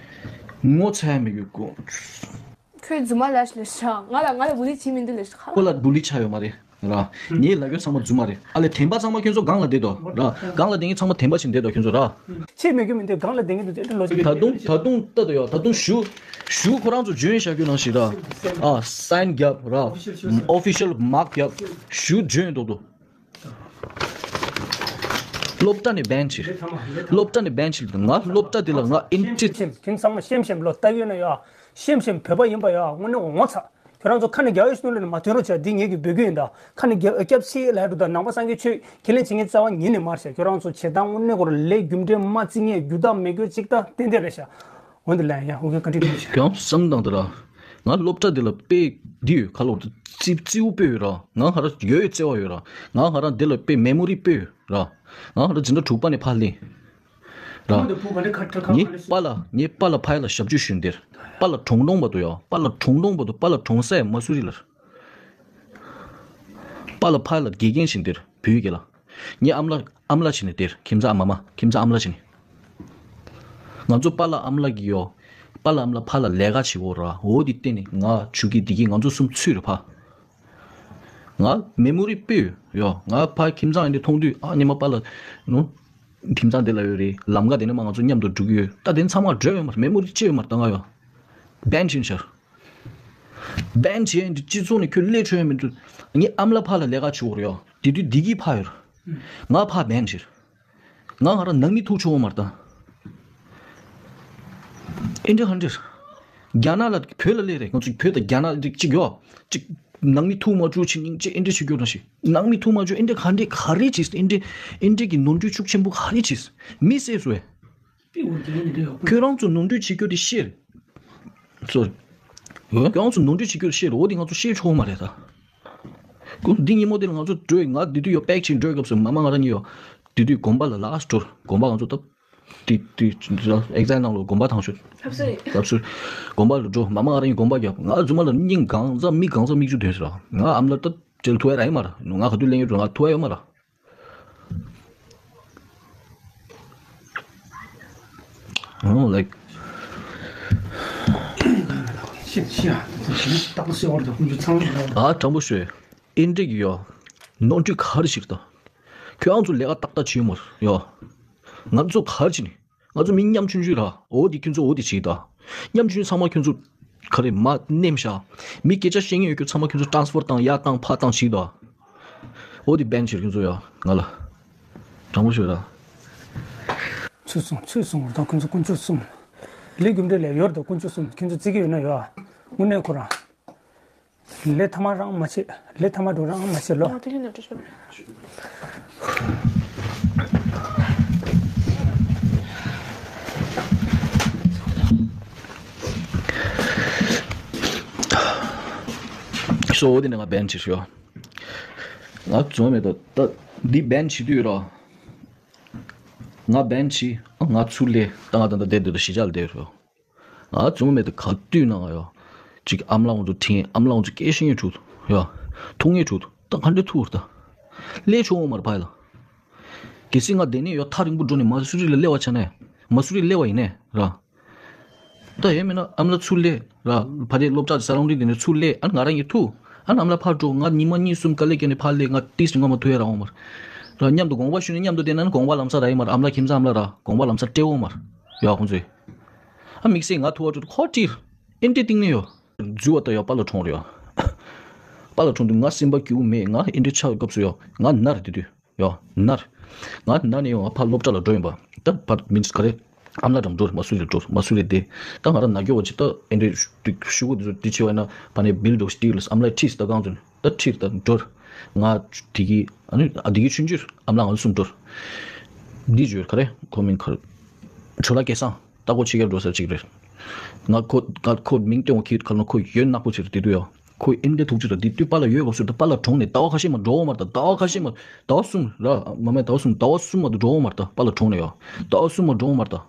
ངོ་ཚ་མི་དགོས་ཀོ། ཁོའི་རྫུན་མ་ལ་ལས་ཤག་ང་ལ་ང་ལ་བུ་ལི་བྱེད་མི་འདུག་ལས་ཤག་ཁོ་ལ་བུ་ལི་ཆ་ཡོད་མ་རེད་ར། ངས་ལབ་ཡོད་ཚང་མ་རྫུན་མ་རེད། ཨ་ལས་དེན་པ་ཚང་མ་ཁྱོད་ཚོ་སྒང་ལ་བསྡད་དོ་ར། སྒང་ལ་བསྡད་མཁན་ཚང་མ་དེན་པ་བྱེད་བསྡད་དོ་ཁྱོད་ཚོ་ར། ཆེས་མི་དགོས་མི་འདུག་སྒང་ལ་བསྡད་མཁན་དུ་ཅི་ལོ་ཅི། ད་དུང་ད་དུང་ལྟ་དོ་ཡོ། ད་དུང་ཞུ་ཞུ་ཁོ་རང་ཚོ་འཇོན་བཞག་རྒྱུ་ནང་བཞིན་ར། ཨ་སའིན་རྒྱབ་ར། ཨོ་ཕི་ཤལ་མག་རྒྱབ། ཞུ་འཇོན་འདུག་འདུག་སློབ་གྲྭ་ནས་བན་ཆེ། སློབ་གྲྭ་ནས་བན་ཆེ། ང་སློབ་གྲྭ་འདི་ལ་ང་ཨིན་ཊི། ཁྱིམ་ཁྱིམ་ཚང་མ་ཤེམ་ཤེམ་ལོ་ལྟ་ཡོད་ན་ཡོ། ཤེམ་ཤེམ་བོད་པ་ཡིན་པ་ཡོ། དངོས་གནས་ངོ་ཚ། ཁྱོད་རང་ཚོ་ཁ་ནས་རྒྱག་ཡོད་སྣུར་ལེན་མ་ཐོན་རོགས་བྱ། འདི་ངེད་ཀྱི་འབོད་སྐུལ་ཡིན་ད། ཁ་ནས་རྒྱབ་སྐྱབས་སེ་ལ་འགྲོ་ད། ནང་པ་སངས་རྒྱས་ཆོས་ཁས་ལེན་བྱེད་མཁན་རྩ་བ་ཉིད་ནས་མ་རེད་ཤག་ཁྱོད་རང་ཚོ་བྱེད་སྟངས་དངོས་གནས་ཁོ་རང་ལས་རྒྱུ་འབྲས་མ་བརྩི་མཁན་རྒྱུ་དག་མེད་རྒྱུ་གཅིག་ད་ཏན་ཏན་རེད་ཤག་འོན་ཏེ་ལན་ཡ་ཨོ་ཁེ་བཀའ་དྲིན་ཆེ། ཡང་བསམ་དང་དེ་ར། ང་སློབ་གྲྭ་འདི་ལ་དཔེ་འདི་ཡོད་ཁ་ལོ། རྩིབ་རྩིབ་པོ་དཔེ་ཡོད་ར། ང་ཧ་ར་ཡོད་ཡོད་བརྩེ་བ་ཡོད་ར། ང་ཧ་ར་འདི་ལ་དཔེ་མེ་མོ་རི་དཔེ་ཡོད་ར། ང་ཧ་ར་འཛིན་གྲྭ་དྲུག་པ་ནས་ཕར་སླེབས་ར། ངའི་པཱ་ལགས་ངའི་པཱ་ལགས་ཕ་ཡ་ལ་ཞབས་ཕྱི་ཞུ་འདིར། པཱ་ལགས་གྲོངས་གྲོངས་བར་དུ་ཡོ། པཱ་ལགས་གྲོངས་གྲོངས་བར་དུ། པཱ་ལགས་གྲོངས་ས་ཡ་མ་སུ་རི་ལར། པཱ་ལགས་ཕ་ཡ་ལ་དགེ་རྒན་བྱས་འདིར་བོད་ཡིག་གི་ལ། ངའི་ཨ་མ་ལགས་ཨ་མ་ལགས་བྱས་ནས་འདིར་ཁྱིམ་ཚང་མ་མ་ཁྱིམ་ཚང་ཨ་མ་ལགས་བྱས་ནས། ང་ཚོ་པཱ་ལགས་ཨ་མ་ལགས་ཀྱི་ཡོ། པཱ་ལགས་ཨ་མ་ལགས་ཕ་ལ་ལས་ཀ་བྱེད་འོ་ར། འོ་དེ་བརྟེན་ནས་ང་ཆུ་ཀི་དེ་གི་ང་ཚོ་གསུམ་ཚུད་རེད་ཕ། ང་མེ་མོ་རི་དཔེ་ཡོད་ཡོ། ང་ཕ་ཁྱིམ་ཚང་ཡིན་དེ་མཐོང་དུས་ཨ་ཉི་མ་པཱ་ལགས་ནུ། ཁྱིམ་ཚང་དེ་ལ་ཡོད་རེད། ལམ་ཀ་དེ་ནས་མ་ང་ཚོ་མཉམ་དུ་འགྲོ་གི་ཡོད། ད་དེ་ཚང་མ་འགྲོ་ཡོད་མ་རེད། མེ་མོ་རི་ཅི་ཡོད་མ་རེད་ད་ང་ཡོ། བན་ཆེན་ཤར། བན་ཆེན་འདི་སྤྱི་ཚོགས་ནས་ཁྱོད་ལས་འཕྲོ་ཡོད་མི་འདུག་ངའི་ཨ་མ་ལགས་ཕ་ལ་ལས་ཀ་བྱེད་འོ་རེད་ཡོ། དེ་དུས་འདི་གི་ཕ་ཡོད་ར། ང་ཕ་བན་ཆེར། ང་ང་རང་ནང་མི་ཐུག་ཆོག་མ་རེད་ད། ཨིན་འདྲ་ཧ་འདྲེར། རྒྱ་ནག་ལ་བོད་ལ་སླེབས་རེད། ང་ཚོ་བོད་དང་རྒྱ་ནག་རིགས་གཅིག་ཡོད། གཅིག་ནང་མི་ཐུག་མ་བཅུག་ཕྱི་ཉིན་གཅིག་ཨིན་འདྲ་བྱེད་རྒྱུ་ར་ཞིག་ནང་མི་ཐུག་མ་བཅུག་ཨིན་འདྲ་ག་འདྲས་ག་རེ་བྱས་ཨིན་འདྲ་ཨིན་འདྲ་གི་ནོར་འཁྲུལ་ཤུགས་ཆེན་པོ་ག་རེ་བྱས། མི་བསད་སོང་བས། ཁྱོད་རང་ཚོ་ནོར་འཁྲུལ་བྱེད་རྒྱུ་དེ་ཤེས། སོ། ཁྱོད་རང་ཚོ་ནོར་འཁྲུལ་བྱེད་རྒྱུ་དེ་ཤེས་རེད། འོ་དེ་ང་ཚོ་ཤེས་ཆོག་མ་རེད་ད། ཁོ་འདི་ཉིན་མོ་དེ་ལ་ང་ཚོ་འགྲོ་ཡི་ང་དེ་དུས་ཡོ་པེག་ཆེན་འགྲོ་ཡི་སྐབས་སུ་མ་མ་ང་རང་གཉིས་ཡོ། དེ་དུས་དགོན་པ་ལ་ལགས་འགྲོ། དགོན་པ་ང་ཚོ་ད། དེ་དེ་ཨེག་ཛམ་ནང་ལོ་དགོན་པ་ཐང་ཤོད། ལྷ་བསུར། ལྷ་བསུར། དགོན་པ་ལ་འགྲོ་མ་མ་ང་རང་གཉིས་དགོན་པ་རྒྱབ། ང་རྫུན་མ་ལ་སྙིང་གང་ཟག་མི་གང་ཟག་མིག་ཆུ་ཐོན་ཟེར་ར། ང་ཨ་མ་ལ་ད་ཅེལ་ཐུ་ཨེ་ར་ཡི་མ་ར། ང་ག་དུས་ལེན་ཡོད་འགྲོ་ང་ཐུ་ཨེ་ཡོད་མ་ར། ཨོ་ལའིཀ་ཤི་ཤི་ཡ། ད་ཞི་མི་སྟག་པོ་སེ་བར་དུ་ཀུན་སྤྱོད་ཚང་མ། ཨ་དྲང་པོ་ཤོད། ཨིན་འདྲ་གི་ཡོ། ནོར་འཁྲུལ་ག་རེ་ཞིག་ད། ཁྱོད་རང་ཚོ་ལས་ཀ་ཏག་ཏག་བྱེད་མོ་ཡོ། ང་ཚོ་ག་རེ་བྱེད་ནི། ང་ཚོ་མི་ཉམ་ཆུང་ཆུང་ར། འོ་དེ་ཁྱོད་ཚོ་འོ་དེ་བྱེད་ད། ཉམ་ཆུང་ཚང་མ་ཁྱོད་ཚོ་ག་རེ་མ་ནེམ་ཤ། མི་སྐད་ཆ་བཤད་མཁན་ཡོད་ཁྱོད་ཚང་མ་ཁྱོད་ཚོ་ཊ་རན་སི་ཕར་བཏང་ཡར་བཏང་ཕར་བཏང་བྱེད་ད། འོ་དེ་བན་ཆེར་ཁྱོད་ཚོ་ཡ་ང་ལ། དྲང་པོ་ཤོད་ར། ཚུད་སོང་ཚུད་སོང་བར་དང་ཁོང་ཚོ་དཀོན་མཆོག་གསུམ། ལས་རྒྱུ་འབྲས་ལས་ཡོར་དང་དཀོན་མཆོག་གསུམ་ཁྱོད་ཚོ་བརྩི་གི་ཡོད་ན་ཡོད། དངོས་གནས་ཁོ་རང་། ལས་ཐ་མ་རང་མ་བྱེད། ལས་ཐ་མ་འགྲོ་རང་མ་བྱེད་ལོ། སོ་འོ་དེ་ནས་ང་བན་ཆེར་ཤོག་ང་རྫུན་མ་མེད་ད། ད་འདི་བན་བྱེད་དུས་ར། ང་བན་བྱེད། ང་ཚུར་ལས་ད་ང་ད་ད་བསྡད་འདུག་ད་གཞིས་ཆགས་ལ་བསྡད་རོགས། ང་རྫུན་མ་མེད་ད་ག་དུས་ན་ང་ཡོ། ཅིག་ཨ་མ་ལགས་ང་ཚོ་དྲན། ཨ་མ་ལགས་ང་ཚོ་སྐད་ཤེས་ཡོད་ཐུག་ཡོ། ཐུག་ངེས་ཐུག་ད་ག་འདྲས་ཐུག་ར་ད། ལས་ཆོག་འོང་མར་ཕ་ཡ་ལ། གལ་སྲིད་ང་བསྡད་ནས་ཡོ་ཐག་རིང་པོ་འགྲོ་ནས་མ་སུ་རི་ལ་སླེབས་པ་ཆ་ནས་མ་སུ་རི་སླེབས་པ་ཡིན་ནས་ར། ད་ཡོད་མེད་ན་ཨ་མ་ལགས་ཚུར་སླེབས་ར། ཕ་དེ་སློབ་གྲྭ་ས་ལོང་རི་དེ་ནས་ཚུར་སླེབས་ཨ་ང་རང་གཉིས་ཐུག་ཨ་ནི་ཨ་མ་ལགས་ཕར་འགྲོ། ང་ཉི་མ་གཉིས་གསུམ་དཀའ་ལས་བརྒྱབ་ནས་ཕར་སླེབས། ང་ཏིས་ནས་ང་མ་ཐུག་ཡ་རང་འོང་མར་ར། མཉམ་དུ་དགོངས་པ་ཞུས་ནས་མཉམ་དུ་བསྡད་ན་ནི་དགོངས་པ་ལམ་སང་རག་ཡིན་མར། ཨ་མ་ལགས་ཁྱིམ་ཚང་ཨ་མ་ལགས་ར་དགོངས་པ་ལམ་སང་སྤྲད་འོང་མར་ཡ་ཁོང་ཚོས། ཨ་དམིགས་བསལ་ང་ཐུག་པ་འགྲོ་ཁོ་ཁྲིར་ཨིན་ཏི་གཏིང་ནས་ཡོ། འཛུལ་བ་ལྟ་ཡོ་པཱ་ལགས་གྲོངས་རེད་ཡོ། པཱ་ལགས་གྲོངས་དུས་ང་སེམས་པ་སྐྱིད་པོ་མེད། ང་ཨིན་ཏི་ཆགས་སྐབས་སུ་ཡོ་ང་ན་རེད་དེ་དུས། ཡོ་ན་རེད། ང་ན་ནས་ཡོང་ང་ཕར་སློབ་གྲྭ་ལ་འགྲོ་ཡིན་པ། ད་ཕར་མིན་ག་རེ། ཨ་མ་ལགས་འགྲོ་མ་སུ་ལ་འགྲོ་མ་སུ་ལ་བསྡད། ད་ང་རང་ན་སྐྱོ་བ་ཅིག་ད་ཨེ་འདྲའི་ཤུ་གུ་དེ་ཚོ་དེ་བྱེད་བ་ཡིན་ན་ཕ་ནས་བིལ་འགྲོ་སྟིག་ལ་ཨ་མ་ལགས་ཁྲིས་ད་གང་ཚོད་ད་ཁྲིར་ད་འགྲོ། ང་དེ་གི་ཨ་ནི་ཨ་དེ་གི་ཆུང་ཆུང་ཨ་མ་ལགས་ང་ཚོ་གསུམ་འགྲོ། འདི་བརྗོད་ག་རེ་ཁོ་མིང་ག་རེ། ཇོ་ལགས་སྐལ་བཟང་ལྟ་སྐོར་ཆེ་གེར་འགྲོ་ས་ཅིག་རེད། ང་ཁོ་ང་ཁོ་མིང་སྟོན་གི་ཁ་ལོ་ཁོ་ཡོད་ནག་པོ་ཆེ་རེད་དེ་དུས་ཡོ། ཁོ་ཨེ་འདྲའི་ཐུགས་རྗེ་རེད། དེ་དུས་པཱ་ལགས་ཡོད་སྐབས་སུ་ད་པཱ་ལགས་གྲོངས་ནས་ཟླ་བ་ཁ་ཤས་མ་འགྲོ་འོང་མ་རེད་ད། ཟླ་བ་ཁ་ཤས་མ་ཟླ་བ་གསུམ་ར་མ་མེད་ཟླ་བ་གསུམ་ཟླ་བ་གསུམ་མ་གཏོགས་འགྲོ་འོང་མ་རེད་ད། པཱ་ལགས་གྲོངས་ནས་ཡོད། ཟླ་བ་གསུམ་མ་འགྲོ་འོང་མ་རེད་ད།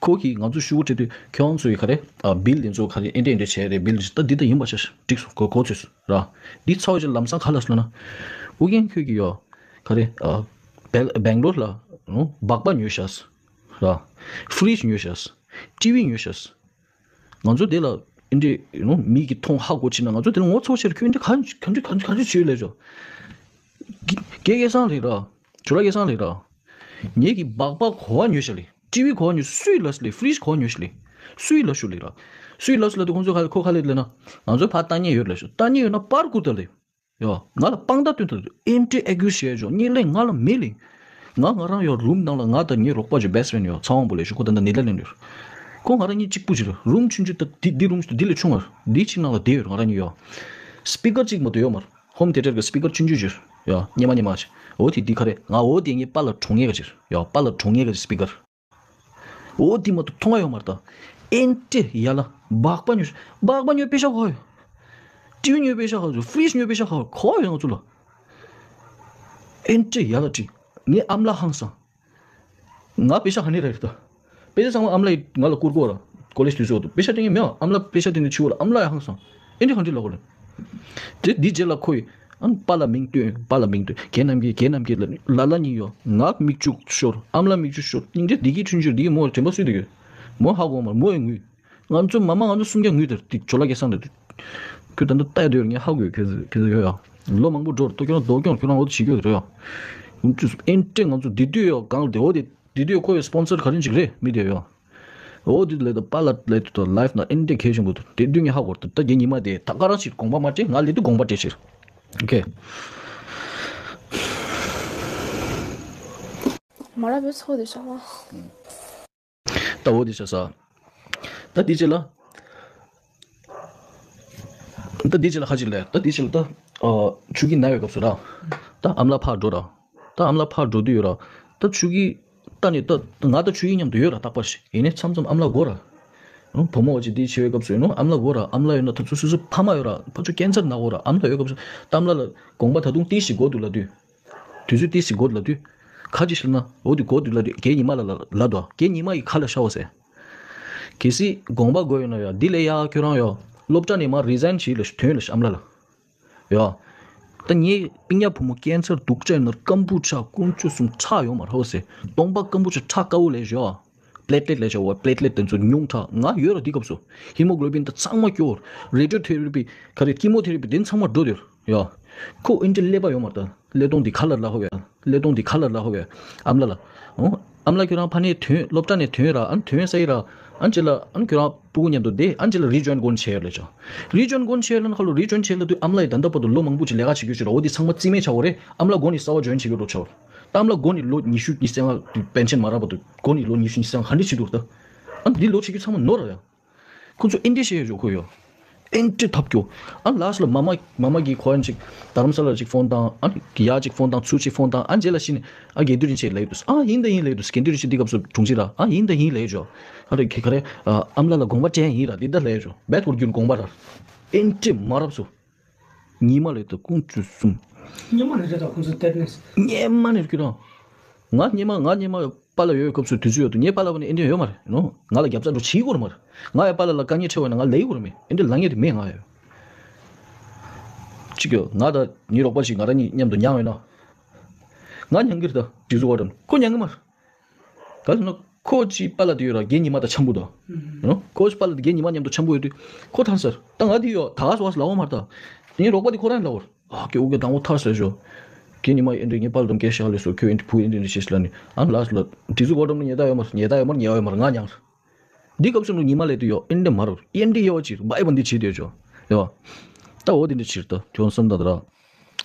ཁོ་གིས་ང་ཚོ་ཤོག་བུ་སྤྲད་དུས་ཁྱེད་རང་ཚོ་ཡི་ག་རེ་ཨ་བིལ་དེ་ཚོ་ག་རེ་ཨེ་འདྲ་ཨེ་འདྲ་བྱས་རེད། བིལ་ད་འདི་ད་ཡིན་པ་ཤ་འགྲིག་སོང་གོ་གོ་ཚོད་སོང་ར། འདི་ཚ་བ་ཅིག་ལམ་སང་ག་ལ་སོང་ན། ཨུ་རྒྱན་ཁྱོད་ཀྱིས་ཡོད་ག་རེ་ཨ་བེལ་སྦེང་ལོར་ལ་ཨུ་སྦག་སྦག་ཉོས་ཤག་ར། ཧྥི་རིཇ་ཉོས་ཤག་ཊི་ཝི་ཉོས་ཤག་ང་ཚོ་དེ་ལ་ཨེ་འདྲ་ཨུ་མིག་གིས་མཐོང་ཧ་གོ་ཕྱིན་ན། ང་ཚོ་དེ་ལ་ངོ་ཚ་བ་ཆེ་རུ་ཁྱོད་འདི་ག་ག་འདྲ་ག་འདྲ་ག་འདྲ་བྱོས་ལས་ཆོག་གེ་གེ་སང་ལས་ར། ཇོ་ལ་སྐལ་བཟང་ལགས་ར། ངེད་ཀྱིས་སྦག་སྦག་གོ་བ་ཉོས་ཤག་ལེ། ཊི་ཝི་གོ་བ་ཉོས་སུས་ལབ་ཤག་ལེ། ཧྥི་རིཇ་གོ་བ་ཉོས་ཤག་ལེ། སུས་ལབ་ཤག་ལེ་ར། སུས་ལབ་ཤག་ལབ་དུས་ཁོང་ཚོ་ཁ་ཁོ་ཁ་ལེ་ལབ་ན། ང་ཚོ་ཕར་ལྟ་མཁན་ཡོད་ལབ་ཤག་ལྟ་མཁན་ཡོད་ན་པར་བསྐུར་ད་ལེ། ཡ། ང་ལ་དཔང་རྟགས་སྟོན་ད་ལེ། ཨེ་འདྲའི་ཨེ་གུ་བྱས་ཆོག་ངས་ལེ་ང་ལ་མེད་ལེ། ང་ང་རང་ཡོད་རུམ་ནང་ལ་ང་དང་ངའི་རོགས་པ་ཅིག་བེ་སི་ཕེན་ཡོད་ཚེ་དབང་པོ་ལེ་ཤོད་ཁོ་ད་ལྟ་ནི་ལ་ལེན་ཡོད། ཁོ་ང་རང་གཉིས་གཅིག་པུ་ཅིག་རེད། རུམ་ཆུང་ཆུང་ད་འདི་འདི་རུམ་ཆུང་འདི་ལས་ཆུང་བ་འདི་གཅིག་ནང་ལ་བསྡད་ཡོད་ང་རང་གཉིས་ཡོད། སི་པི་ཀར་གཅིག་མ་གཏོགས་ཡོད་མ་རེད། ཧོམ་ཐེ་ཊར་གི་སི་པི་ཀར་ཆུང་ཆུང་ཅིག་ཡ་སྙེ་མ་སྙེ་མ་ཅིག་འོ་དེ་འདི་ག་རེད། ང་འོ་དེ་ངའི་པཱ་ལགས་གྲོངས་ངེས་ག་ཅིག་ཡ་པཱ་ལགས་གྲོངས་ངེས་ག་ཅིག་སི་པི་ཀར། འོ་དེ་མ་གཏོགས་མཐོང་ང་ཡོད་མ་རེད་ད། ཨེ་འདྲ་ཡ་ལ་སྦག་སྦག་ཉོས་སྦག་སྦག་ཉོས་པེ་ཤ་ག་པར་ཡོད། ཊི་ཝི་ཉོས་པེ་ཤ་ག་པར་ཡོད། ཧྥི་རིཇ་ཉོས་པེ་ཤ་ག་པར་ཡོད། ག་པར་ཡོད་ང་ཚོ་ལ། ཨེ་འདྲ་ཡ་ལ་ཅིག་ངའི་ཨམ་ལགས་ཧང་སང་། ང་པེ་ཤ་ག་ནས་རག་རེད་ད། པེ་ཤ་ཚང་མ་ཨམ་ལགས་ང་ལ་བསྐུར་གོ་ར། ཀོ་ལེཇ་དུས་ཚོད་དུ་པེ་ཤ་སྤྲད་མཁན་མེད་པ། ཨམ་ལགས་པེ་ཤ་སྤྲད་ནས་ཕྱི་བོ་ལ་ཨམ་ལགས་ཡ་ཧང་སང་། ཨེ་འདྲ་གང་འདྲ་ལབ་གོ་རེད། དེ་འདི་རྗེས་ལ་ཁོ་ཡིས་ཨ་པཱ་ལགས་མིང་བཏོན། པཱ་ལགས་མིང་བཏོན། རྒན་རྣམ་རྒྱལ་རྒན་རྣམ་རྒྱལ་ལ་ལ་ལ་གཉིས་ཡོད། ང་མིག་ཆུ་ཤོར། ཨམ་ལགས་མིག་ཆུ་ཤོར། སྙིང་རྗེ་འདི་གི་ཆུང་ཆུང་འདི་གི་མོ་དྲན་པ་སུས་འདུག་གི། མོ་ཧ་གོ་མ་རེད། མོ་ཡི་ངུས། ང་ཚོ་མ་མ་ང་ཚོ་སུམ་བརྒྱ་ངུས་དེར་ཏིག་ཇོ་ལ་སྐལ་བཟང་དེ། ཁྱོད་ད་ལྟ་ལྟ་ཡ་དེ་ཡོད་ངས་ཧ་གོ་ཡོད། ཁྱེད་ཚོ་ཁྱེད་ཚོ་ཡོད་ཡ། ལོ་མང་པོ་འགྲོ་ར་ཏོ་ཁྱོད་རང་རྡོ་སྐྱོང་ཁྱོད་རང་འོ་དེ་བྱེད་རྒྱུ་རེད་ཡ། ཨེ་འདྲས་ང་ཚོ་དེ་དུས་ཡོད་གང་ལ་དེ་འོ་དེ་དེ་དུས་ཁོ་ཡི་སི་པོན་སར་ག་རེ་ཅིག་རེད་མི་དེ་ཡོད། འོ་དེ་ལས་ད་པཱ་ལགས་ལས་དུ་ལའིབ་ནང་ཨེ་འདྲས་གལ་ཆེན་པོ་འདུག་དེ་དུས་ངས་ཧ་གོ་ར་ད་རྒན་ཉི་མ་དེ་ད་ག་རང་ཞིག་དགོངས་པ་མ་སྤྲད། ང་ལས་དུ་དགོངས་པ་སྤྲད་ཕྱིར། ཨོ་ཁེ། མ་རབས་པའི་ཚོགས་དེ་ཤོག་ཨ། ད་འོ་དེ་བྱ་ས། ད་དེ་རྗེས་ལ། ད་དེ་རྗེས་ལ་ཁ་ཅིག་ལས་ད་དེ་རྗེས་ལ་ད། ཨ། ཆུ་གི་ན་ཡོད་སྐབས་སུ་ར། ད་ཨམ་ལགས་ཕར་འགྲོ་ར། ད་ཨམ་ལགས་ཕར་འགྲོ་དུས་ཡོད་ར། ད་ཆུ་གི་ད་ནི་ད་ང་ད་ཆུ་གི་མཉམ་དུ་ཡོད་ར་རྟག་པར་ཞིག་ཡིན་ནའི་མཚམས་མཚམས་ཨམ་ལགས་དགོས་ར། ཨང་བུ་མོ་བ་ཅིག་དེ་བྱེད་པའི་སྐབས་སུ་ཡིན་ནོ་ཨམ་ལགས་དགོས་ར། ཨམ་ལགས་ཡོད་ན་ད་ཚོ་སོ་སོའི་ཕ་མ་ཡོད་ར། ཕ་ཚོ་ཀེན་སར་ན་དགོས་ར། ཨམ་ལགས་ཡོད་སྐབས་སུ་ད་ཨམ་ལགས་ལ་དགོངས་པ་ད་དུང་ཏིག་ཞིག་དགོས་འདུག་ལབ་དུས། དུས་ཚོད་ཏིག་ཙི་འགོར་ལབ་དུས། ཁ་ཅིག་ཞིག་ན་འོ་དེ་འགོར་དུས་ལབ་དུས་རྒན་ཉི་མ་ལ་ལ་ལབ་དོ། རྒན་ཉི་མ་ཡི་ཁ་ལ་ཤ་བ་ཟེར། གལ་སྲིད་དགོངས་པ་དགོས་ཡོད་ན་ཡ་འདི་ལས་ཡ་ཁྱོད་རང་ཡ་སློབ་གྲྭ་ནས་མར་རི་ཟའིན་བྱེད་ལ་ཐོན་ལ་ཨམ་ལགས་ལ། ཡ། ད་ངའི་སྤུན་ཀྱག་བུ་མོ་ཀེན་སར་སྡུག་ཅག་ཡིན་ན་སྐམ་པོ་ཆགས་དཀོན་མཆོག་གསུམ་ཁྲག་ཡོད་མ་རེད་ཟེར། གདོང་པ་སྐམ་པོ་ཆགས་ཁྲག་དཀར་པོ་ལས་བཞོ། པི་ལེ་ཊི་ལེ་ཊི་ལས་བྱ་བ་པི་ལེ་ཊི་ལེ་ཊི་དེ་ཚོ་ཉུང་དྲགས་ང་ཡོད་ར་འདི་སྐབས་སུ། ཧི་མོ་གྷི་ལོ་བིན་དང་ཚང་མ་སྐྱོ། རེ་ཌི་ཡོ་ཐེ་ར་པི་ག་རེ་ཀི་མོ་ཐེ་ར་པི་དེ་ཚང་མ་འགྲོ་དེར་ཡ། ཁོ་ཨིན་ཏྲི་ཀླད་པ་ཡོད་མ་རེད་ད། ཀླད་སྟོང་དེ་ཁ་ལ་ལ་ཧོ་བས། ཀླད་སྟོང་དེ་ཁ་ལ་ལ་ཧོ་བས། ཨམ་ལ་ལ། ཨོ། ཨམ་ལ་ཁྱོད་རང་ཕ་ནས་ཐོན་སློབ་གྲྭ་ནས་ཐོན་ར་ཨ་ནི་ཐོན་ས་ཡི་ར། ཨ་ནི་ཅི་ལ་ཨ་ནི་ཁྱོད་རང་སྤུ་གུ་མཉམ་དུ་བསྡད་ཨ་ནི་ཅི་ལ་རི་ཇོ་ཡིན་དགོན་ཆེ་ཡོད་ལས་ཆོག་རི་ཇོ་ཡིན་དགོན་ཆེ་ཡོད་ལ་ནི་ཁ་ལོ་རི་ཇོ་ཡིན་ཆེ་ལ་དུས་ཨམ་ལ་ཡི་ད་ལྟ་བར་དུ་ལོ་མང་པོ་ཅིག་ལས་ཀ་བྱེད་རྒྱུ་ཅིག་ར་འོ་དེ་ཚང་མ་རྩིས་མེད་ཆགས་འོ་རེད། ཨམ་ལ་དགོན་ནས་གསར་བ་ཇོ་ཡིན་བྱེད་རྒྱུ་འགྲོ་ཆགས་འོ་རེད། ད་ཨམ་ལ་དགོན་ནས་ལོ་ཉི་ཤུ་ཉི་ཤུ་རྩ་ལྔ་དུས་པེན་ཤན་མ་རག་བར་དུ་དགོན་ནས་ལོ་ཉི་ཤུ་ཉི་ཤུ་རྩ་ལྔ་ག་འདྲ་བྱེད་འདུག་ད། ཨ་ནི་འདི་ལོ་བྱེད་རྒྱུ་ཚང་མ་ནོར་ར་ཡ། ཁོ་ཚོ་ཨེ་འདྲས་བཤད་ཡོད་ཇོ་ཁོ་ཡོ། ཨེ་འདྲས་ཐབས་སྐྱོ། ཨ་ལ་སི་ལ་མ་མ་མ་མ་གིས་ཁོ་ཨན་ཅིག་དྷ་རམ་ས་ལ་ཅིག་ཕོན་བཏང་ཨ་ཡ་ཅིག་ཕོན་བཏང་ཚུར་ཅིག་ཕོན་བཏང་ཨ་རྗེས་ལ་ཤི་ནས་ཨ་དགེ་འདུན་རིན་ཆེན་ལབ་འདུག་ཨ་ཡིན་ད་ཡིན་ལབ་འདུག་དགེ་འདུན་རིན་ཆེན་འདི་སྐབས་སུ་དྲུང་ཆེ་ར་ཨ་ཡིན་ད་ཡིན་ལབ་ཇོ། ཨ་རེ་ཁེ་ཁ་རེ་ཨ་ཨམ་ལ་ལ་དགོངས་པ་ཅན་ཡིན་ར་འདི་ད་ལབ་ཇོ་བད་ཐོར་རྒྱུན་དགོངས་པ་ར། ཨེ་འདྲས་མ་རབས་སུ། ཉི་མ་ལས་ད་ཀུན་བཅུ་གསུམ། སྙེ་མ་ནས་རེད་ད་ཁོང་ཚོ་སྟེར་ནས། སྙེ་མ་ནས་ཁྱོད་རང་། ང་སྙེ་མ་ང་སྙེ་མ་པཱ་ལགས་ཡོད་སྐབས་སུ་དུས་ཚོད་ཡོད་དུ་ངའི་པཱ་ལགས་བ་ནི་ཨེ་འདྲ་ཡོད་མ་རེད་ནོ། ང་ལ་རྒྱབ་རྩ་འགྲོ་བྱེད་དགོས་རེད་མ་རེད། ང་ཡ་པཱ་ལགས་ལ་དཀའ་ངལ་འཕྲད་པ་ན་ང་ལས་དགོས་རེད་མེད་ཨེ་འདྲ་ལ་ངེས་དེ་མེད་ང་ཡ། གཅིག་ཡོད་ང་དང་ངའི་རོགས་པ་ཞིག་ང་རང་གཉིས་མཉམ་དུ་མྱངས་ཡོད་ན། ང་མྱང་གི་རེད་ད་དུས་ཚོད་བར་དུ་ཁོ་མྱང་གི་མ་རེད། ག་ལ་ན་ཁོ་ཅི་པཱ་ལགས་དེ་ཡོད་ར་རྒན་ཉི་མ་དང་འཆམ་པོ་དང་། ཨུ་ཧུམ། ཁོ་ཅི་པཱ་ལགས་དེ་རྒན་ཉི་མ་མཉམ་དུ་འཆམ་པོ་ཡོད་དུས་ཁོ་ཐར་ཟེར་ད་ང་དེ་ཡོད་ད་ག་སོ་བ་སོ་ལ་འོ་མར་ད། ངའི་རོགས་པ་དེ་ཁོ་རང་ལ་འོར་ཨ་ཀེ་ཨུ་ཀེ་དང་པོ་ཐར་ཟེར་ཞོ། རྒན་ཉི་མ་ཨེ་འདྲ་ངའི་པཱ་ལགས་དང་སྐད་ཆ་ལས་སོ་ཁྱོད་ཨེ་འདྲ་བུ་ཨེ་འདྲ་འདྲ་ཤེས་ལ་ནི་ཨ་ལ་སོ་ལ་དེ་ཚོ་གོ་འགྲམ་ལ་ཉེ་ད་ཡོད་མར་ཉེ་ད་ཡོད་མར་ཉེ་ཡོད་མར་ང་མྱང་། འདི་སྐབས་སུ་ནུ་ཉི་མ་ལས་དུ་ཡོད་ཨེ་འདྲ་མར་ཨེ་འདྲ་ཡོད་ཅིག་བའི་བ་འདི་བྱེད་དུ་ཡོད་ཞོ། ཡོད། ད་འོ་དེ་འདྲ་ཕྱིར་ད་ཁྱོད་བསམ་ད་ད་ར།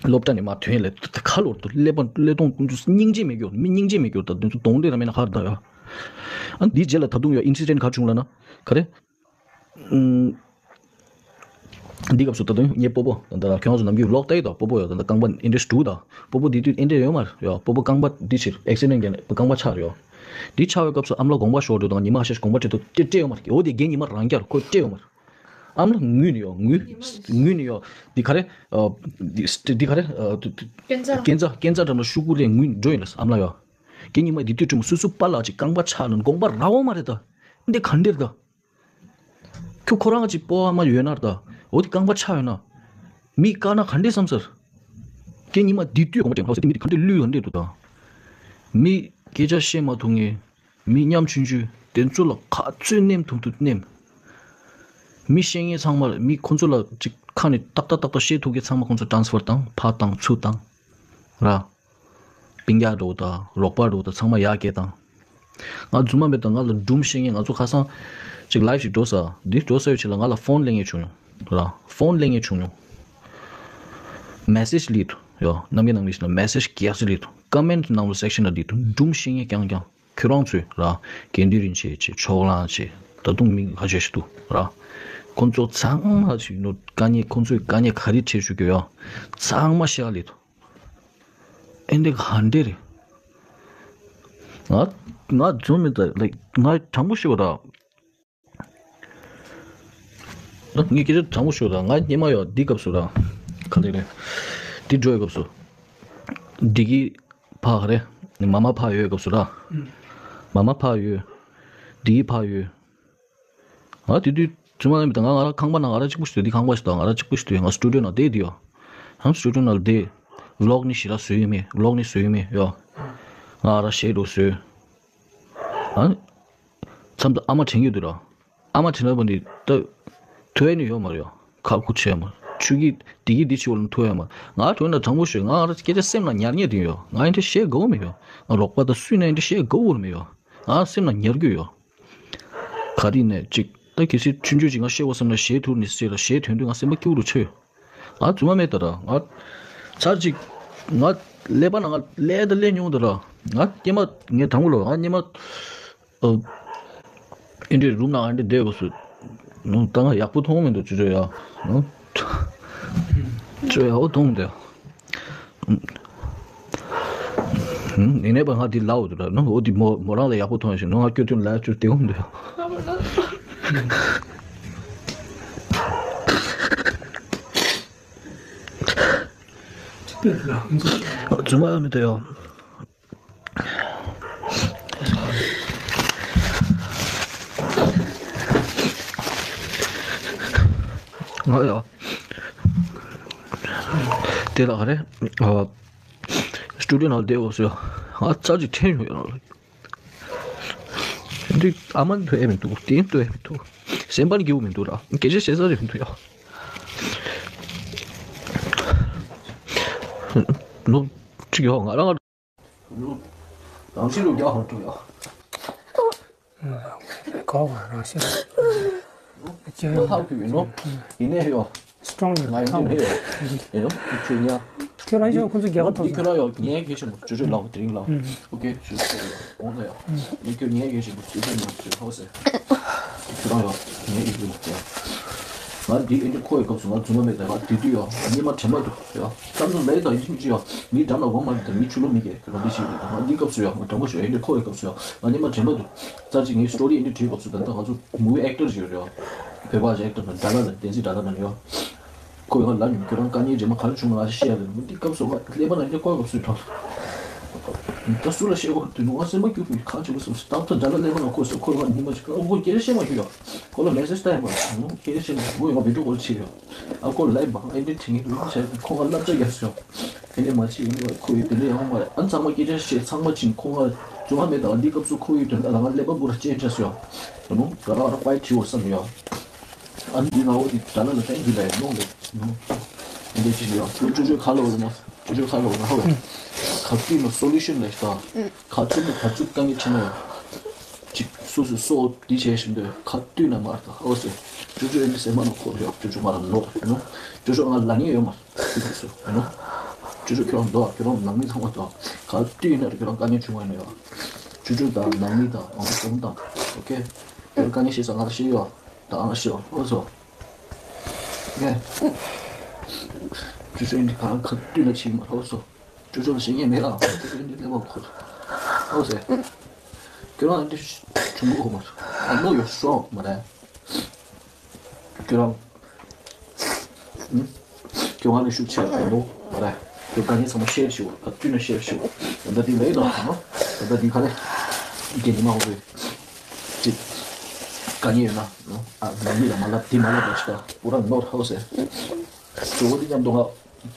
སློབ་གྲྭ་ནས་མར་ཐོན་ལས་ད་ཁ་ལོར་དུ་ཀླད་པ་ཀླད་སྟོང་ཀུན་ཏུ་སྙིང་རྗེ་མེད་རྒྱུ་མི་སྙིང་རྗེ་མེད་རྒྱུ་ད་དུང་ཚོ་གདོང་འདྲེ་ར་མེད་ན་ཁར་ད་ཡ། ཨ་འདི་རྗེས་ལ་ད་དུང་ཡོད་ཨིན་སི་ཌེན་ག་བྱུང་ལ་ན་ག་རེ། ཨུམ། འདི་སྐབས་སུ་ད་དུང་ངའི་སྤོ་བོ་ད་ད་ཁྱོད་ཚོ་ནམ་རྒྱུན་ཝི་ལོག་ལྟ་ཡི་ད་སྤོ་བོ་ཡོད་ད་ད་རྐང་པ་ཨིན་ཌེ་སི་དྲུག་ད་སྤོ་བོ་འདི་དུས་ཨིན་ཌེ་ཡོད་མ་རེད་ཡོད་སྤོ་བོ་རྐང་པ་འདི་ཕྱིར་ཨེག་སི་ཌེན་གྱི་རྐང་པ་ཆག་རེད་ཡོད། འདི་ཆག་པའི་སྐབས་སུ་ཨམ་ལ་དགོངས་པ་ཤོར་དུས་ད་ཉི་མ་ཤེས་དགོངས་པ་ཁྲིད་དུ་སྤྲད་སྤྲད་ཡོད་མ་རེད་འོ་དེ་རྒན་ཉི་མ་རང་རྒྱལ་ཁོ་སྤྲད་ཡོད་མ་རེད། ཨ་མ་ལགས་ངུས་ནས་ཡོད། ངུས་ངུས་ནས་ཡོད། འདི་ག་རེ། ཨ། འདི་འདི་ག་རེ། ཨ། སྐྱེ་འཚར། སྐྱེ་འཚར་སྐྱེ་འཚར་འགྲམ་ལ་ཤོག་གུ་རེ་ངུས་འགྲོ་ཡིན་ལ། ཨ་མ་ལགས་ཡོད། རྒན་ཉི་མ་འདི་དུས་དྲི་མོ་སུ་སུ་པཱ་ལགས་ཅིག་རྐང་པ་ཆག་ན་དགོངས་པ་རག་འོང་མ་རེད་ད། འདི་ག་འདྲེར་ད། ཁྱོད་ཁོ་རང་ཅིག་སྤོ་བ་མ་ཡོད་ན་ད། འོ་དེ་རྐང་པ་ཆག་ཡོད་ན། མི་བཀག་ན་ག་འདྲེ་བསམ་ཟེར། རྒན་ཉི་མ་འདི་དུས་དགོངས་པ་དྲན་ཁ་ཟེར་དེ་མི་དེ་ག་འདྲེ་བླུས་ག་འདྲེ་འདུག་ད། མི་སྐད་ཆ་བཤད་མ་ཐུབ་མཁན། མི་ཉམ་ཆུང་ཆུང་དེ་ཚོ་ལ་ག་ཚོད་ནེམ་ཐུབ་ཐུབ་ནེམ། མི་ཤེས་མཁན་ཚང་མར་མི་ཁོ་ཚོ་ལ་ཅིག་ཁ་ནས་ཏག་ཏག་ཏག་ཏག་བཤད་ཐུབ་མཁན་ཚང་མ་ཁོ་ཚོ་ཊ་རན་སི་ཕར་བཏང་ཕར་བཏང་ཚུར་བཏང་། ར། སྤུན་ཀྱག་འགྲོ་དང་རོགས་པ་འགྲོ་དང་ཚང་མ་ཡར་སྐྱེལ་དང་། ང་རྫུན་མ་མེད་དང་ང་ལ་སྒྲུང་བཤད་མཁན་ང་ཚོ་ཁ་སང་ཅིག་ལའིབ་ཞིག་འགྲོ་ས་འདི་འགྲོ་ས་ཡོད་ཆེད་ལ་ང་ལ་ཕོན་ལེན་མཁན་བྱུང་མྱོང་ར། ཕོན་ལེན་མཁན་བྱུང་མྱོང་། མེ་སེཇ་ལིད་ཡོ་རྣམ་རྒྱལ་ནང་མི་ཞིག་ལ་མེ་སེཇ་གྱིས་ལིད་ཀ་མེན་ཊི་ནང་ལ་སེག་ཤན་ལ་ལིད་སྒྲུང་བཤད་མཁན་རྐྱང་རྐྱང་ཁྱོད་རང་ཚོས་ར། དགེ་འདུན་རིན་ཆེན་ཆེ་ཕྱོགས་གླང་ཆེ་ད་དུང་མི་ཁ་ཤས་ཤིག་འདུག་ར། ཁོང་ཚོ་ཚང་མ་ཞིག་ནོ་དཀའ་ངལ་ཁོང་ཚོས་དཀའ་ངལ་ག་རེ་འཕྲད་བཅུག་གི་ཡོད་ཚང་མ་བཤད་ལེ་ཐོ། ཨེ་འདི་ག་འདྲེ་རེད། ང་ང་རྫུན་མི་ད་ལའིག་ང་དྲང་པོ་ཤོད་ར། ངས་སྐད་ཆ་དྲང་པོ་ཤོད་ར་ང་སྙེ་མ་ཡོད་འདི་སྐབས་སུ་ར། ག་ལེ་རེད། འདི་འགྲོ་ཡི་སྐབས་སུ། འདི་གི་ཕ་ག་རེ། མ་མ་ཕ་ཡོད་སྐབས་སུ་ར། མ་མ་ཕ་ཡོད། འདི་གི་ཕ་ཡོད། ང་དེ་དུས་ཚུལ་མ་ཡིན་པ་དང་ང་ང་རང་ཁང་པ་ནང་ང་རང་གཅིག་པུ་ཞིག་སྡོད་དེ་ཁང་པ་ཞིག་དང་ང་རང་གཅིག་པུ་ཞིག་སྡོད་ང་སི་ཊུ་ཌི་ཡོ་ནང་བསྡད་དེ་ཡོད། ཧམ་སི་ཊུ་ཌི་ཡོ་ནང་བསྡད། ཝི་ལོག་ནི་ཞེ་དྲག་བཟོས་ཡོད་མེད་ཝི་ལོག་ནི་བཟོས་ཡོད་མེད་ཡོད། ང་ང་རང་ཞེ་དྲག་བཟོས། ཨ། མཚམས་དུ་ཨ་མ་དྲན་གྱི་འདུག་ར། ཨ་མ་དྲན་ལ་བ་འདི་ད། ཐོས་ནི་ཡོད་མ་རེད་ཡོད། ཁག་པོ་ཆེ་མ། ཆུ་གི་དེ་གི་དེ་ཆེ་བ་ལ་ཐོས་ཡ་མ། ང་ཐོས་ན་དྲང་པོ་ཤོད་ང་རང་སྐད་ཆ་སེམས་ལ་ཉར་ཉེ་དེ་ཡོད་ང་ཨེ་འདྲ་བཤད་དགའ་བོ་མེད་ཡོད། ང་རོགས་པ་དང་སུས་ན་ཨེ་འདྲ་བཤད་དགའ་བོ་མེད་ཡོད། ང་སེམས་ལ་ཉར་རྒྱུ་ཡོད། ག་རེ་ནས་ཅིག་ད་གལ་སྲིད་ཆུང་ཆུང་ཅིག་ང་བཤད་དགོས་བསམ་ན་གཞས་ཐུར་ནས་བཤད་ལ་གཞས་ཐོན་དུས་ང་སེམས་པ་སྐྱིད་པོ་རུ་ཆོད། ང་རྫུན་མ་མེད་ད་ར་ང་། ཚར་ཅིག་ང་ཀླད་པ་ནང་ང་ཀླད་ད་ཀླད་མྱོང་ད་ར། ང་སྐྱེས་མ་ངས་དྲང་པོ་ལོ་ང་སྙེ་མ། ཨ། ཨེ་འདྲའི་རུམ་ནང་ཨེ་འདྲའི་བསྡད་དགོས་སུ། ད་ང་ཡག་པོ་མཐོང་མི་འདུག་ཅོ་ཅོ་ཡ། ཅོ་ཡག་པོ་མཐོང་མི་འདུག་ཡིན་ནའི་པ་ང་འདི་ལའོ་འདུག་ལ་ནོ་འོ་འདི་མོ་མོ་རང་ལ་ཡག་པོ་མཐོང་ཞིག་ནོ་ང་སྐྱོ་དུས་ལ་ཅོ་དེ་འོང་འདུག་རྫུན་མ་མི་འདུག་ཡོ། ང་ཡ། དེ་ལ་ག་རེ། ཨ། སི་ཊུ་ཌི་ཡོ་ནང་བསྡད་འོ་སོ། ང་ཚར་ཅིག་ཁྲེལ་ཡོང་ཡོད་ལ། འདི་ཨ་མ་འདུག་ཨེ་མི་འདུག་དེ་འདུག་ཨེ་མི་འདུག་སེམས་པར་འགྱུར་མི་འདུག་ར། སྐད་ཆ་བཤད་ས་རེད་མི་འདུག་ཡ། ནོ། ཅིག་ཡོ་ང་རང་། རང་ཤི་རུ་རྒྱག་ཧོན་ཏུ་ཡོ། གོ་བ་རང་ཤི་རུ། ཁྱེད་ཧ་གི་ཡིན་ནོ། ཡིན་ནས་ཡོ། སི་ཊོང་ལ་ང་ཡིན་ནས་ཡོ། ཡིན་ནོ། ཁྱོད་ཉ། ཁྱོད་རང་ཤི་ཁོང་ཚོ་རྒྱག་ཐོག་ཁྱོད་རང་ཡོ་ངའི་གེ་ཤི་མོ་ཅོ་ཅོ་ལའོ་དེ་རིང་ལའོ། ཨོ་ཀེ་ཅོ་ཅོ་ཡོ་འོང་ད་ཡོ། ངས་ཁྱོད་ངའི་གེ་ཤི་མོ་ཅོ་ཅོ་མོ་ཅོ་ཧོ་སེ། ཁྱོད་རང་ཡོ་ངའི་ཡིག་ལ་ཡོ། ང་འདི་ཨེ་འདྲ་ཁོ་ཡི་སྐབས་སུ་ང་རྫུན་མ་མེད་ད་ང་དེ་དུས་ཡོ་སྙེ་མ་དྲན་པ་འདུག་ཡོ། ཙམ་ཙམ་ལས་དང་ཡིན་གཅིག་མི་གཅིག་ཡོ། མི་འགྲམ་ལ་འོང་མ་རེད་ད་མི་ཆུ་ལོ་མི་སྐྱེ་རོ་འདི་ཞིག་རེད་ད་ང་འདི་སྐབས་སུ་ཡོ་ང་དྲང་པོ་ཞུ་ཨེ་འདྲ་ཁོ་ཡི་སྐབས་སུ་ཡོ་ང་སྙེ་མ་དྲན་པ་འདུག་རྩ་གཅིག་ངའི་སི་ཊོ་རི་ཨེ་འདྲ་བྲིས་སྐབས་སུ་ད་ལྟ་ང་ཚོ་མུ་བི་ཨེག་ཊར་ཞིག་ཡོད་རེད་ཡོ། བོད་པ་ཞིག་ཨེག་ཊར་དང་ཌ་ལ་ལ་བསྟན་འཛིན་ཌ་ལ་ལ་ཡོ། ཁོ་ཡོ་ལ་ཉུང་ཁྱོད་རང་དཀའ་ངལ་རྗེས་མ་ག་རེ་བྱུང་ན་ང་ཞིག་བཤད་ཡ་ལ་འདི་སྐབས་སུ་ང་ཀླད་པ་ལ་འདི་ཁོ་ཡི་སྐབས་སུ་ཡོད་ད་སུ་ལ་བཤད་དགོས་དུས་ནུ་ང་སེམས་པ་སྐྱུག་པའི་ཁ་ཆེ་པོ་སོང་ད་ལྟ་ཌ་ལ་ཀླད་པ་ལ་ཁོ་སོ་ཁོ་ཡོ་ཉི་མ་ཞིག་ཁོ་སྐད་ཆ་བཤད་མ་ཤེས་ཡོ། ཁོ་ལ་མེ་སེ་ཇི་བཏང་ཡ་མ་རེད། ཁྱེད་ཤེས་ན་ཁོ་ཡང་བི་ཌིའོ་ཀོལ་བྱས་ཡོད། ཨ་ཁོ་ལའིབ་བ་ཨེ་འདྲ་བྱེད་མཁན་རུ་བྱས་ཁོ་ང་སླབ་བྱ་རྒྱག་སོང་། ཨེ་འདྲ་མ་བྱེད་ཡིན་པ་ཁོ་ཡི་དེ་འདྲ་ཡང་མ་རེད། ཨ་ཚང་མ་སྐད་ཆ་བཤད་ཚང་མ་ཕྱིན་ཁོ་ང་བྱུང་བ་མེད་ད་འདི་སྐབས་སུ་ཁོ་ཡི་དོན་དག་ལ་ང་ཀླད་པ་བུ་ར་ཅན་ཆ་སོང་། ཡོ་ནོ་ག་ར་ར་པའི་བྲིས་འོ་བསམ་ཡོད། ཨ་འདི་ང་འོ་དེ་ད་ལ་ལ་ཏན་འདི་ལ་ཡོད་ནོ་ལེ་ནོ། ཨེ་འདྲ་བྱེད་ཡོད་ཅུ་ཅུ་ཅུ་ཁ་ལོ་ལ་ནོ་ཅུ་ཅུ་ཁ་ལོ་ལ་ཧ་བ་ཁ་ཏི་ནོ་སོ་ལུ་ཤན་ལ་ཤ། ག་ཚོད་ནས་ག་ཚོད་དཀའ་ངལ་ཕྱིན་ན་ཡང་། ཅིག་སོ་སོས་སོ་འདི་བྱས་བཞིན་དུ་ཁ་བཏུད་ན་མར་ད་ཨོ་ཟེར། ཅོ་ཅོ་ཨེ་འདི་ཟེར་མ་ནོ་ཁོ་རེད། ཅོ་ཅོ་ང་རང་ནོར་ཡིན་ནོ། ཅོ་ཅོ་ང་ལ་ཉེ་ཡོད་མ་རེད་ཟེར་ནོ། ཅོ་ཅོ་ཁྱོད་རང་འདོགས་ཁྱོད་རང་ནང་མི་ཚང་མ་དང་ག་བཏུད་ན་ཁྱོད་རང་དཀའ་ངལ་བྱུང་བ་ཡིན་ནོ་ཡ། ཅོ་ཅོ་དང་ནང་མི་དང་ཨང་གསུམ་དང་ཨོ་ཁེ། ཁྱོད་དཀའ་ངལ་ཤེས་ས་ང་ལ་ཤེས་ཡོད་དང་ང་ལ་ཤེས་ཡོད་ཨོ་ཟོ། ཨོ་ཁེ། ཅོ་ཅོ་ཨེ་འདི་ག་རང་ཁ་བཏུད་ན་ཆེ་ཡིན་མ་རེད་ཨོ་ཟོ། ཅོ་ཅོ་ལ་ཞེ་ངེས་མེད་ཨ། ཅོ་ཅོ་འདི་ཀླད་པ་འཁོར། ཨོ་ཟེར། ཁྱོད་རང་འདི་བྱུང་གི་ཡོད་མ་རེད། I know you're strong མ་རེད། ཁྱོད་རང་ ཁྱོད་ང་ལ་ཤུགས་ཆེ་བ་དོ་ར། ཁྱོད་དཀའ་ངལ་ཚང་མ་ཤེར་ཞུ་བ་བསྟུན་ནས་ཤེར་ཞུ་བ་ད་འདི་ལས་དང་ཧ་ད་འདི་ག་ལས་རྒྱལ་ཉི་མ་འོ་རེད། ཅི་དཀའ་ངལ་ཡོད་ན་ཨ་ནི་ལ་མ་ལབ་དེ་མ་ལབ་པ་ཞིག་ད་པུ་ར་ནོར་ཧོ་ཟེར། ཇོ་བོ་འདི་མཉམ་དུ་ང་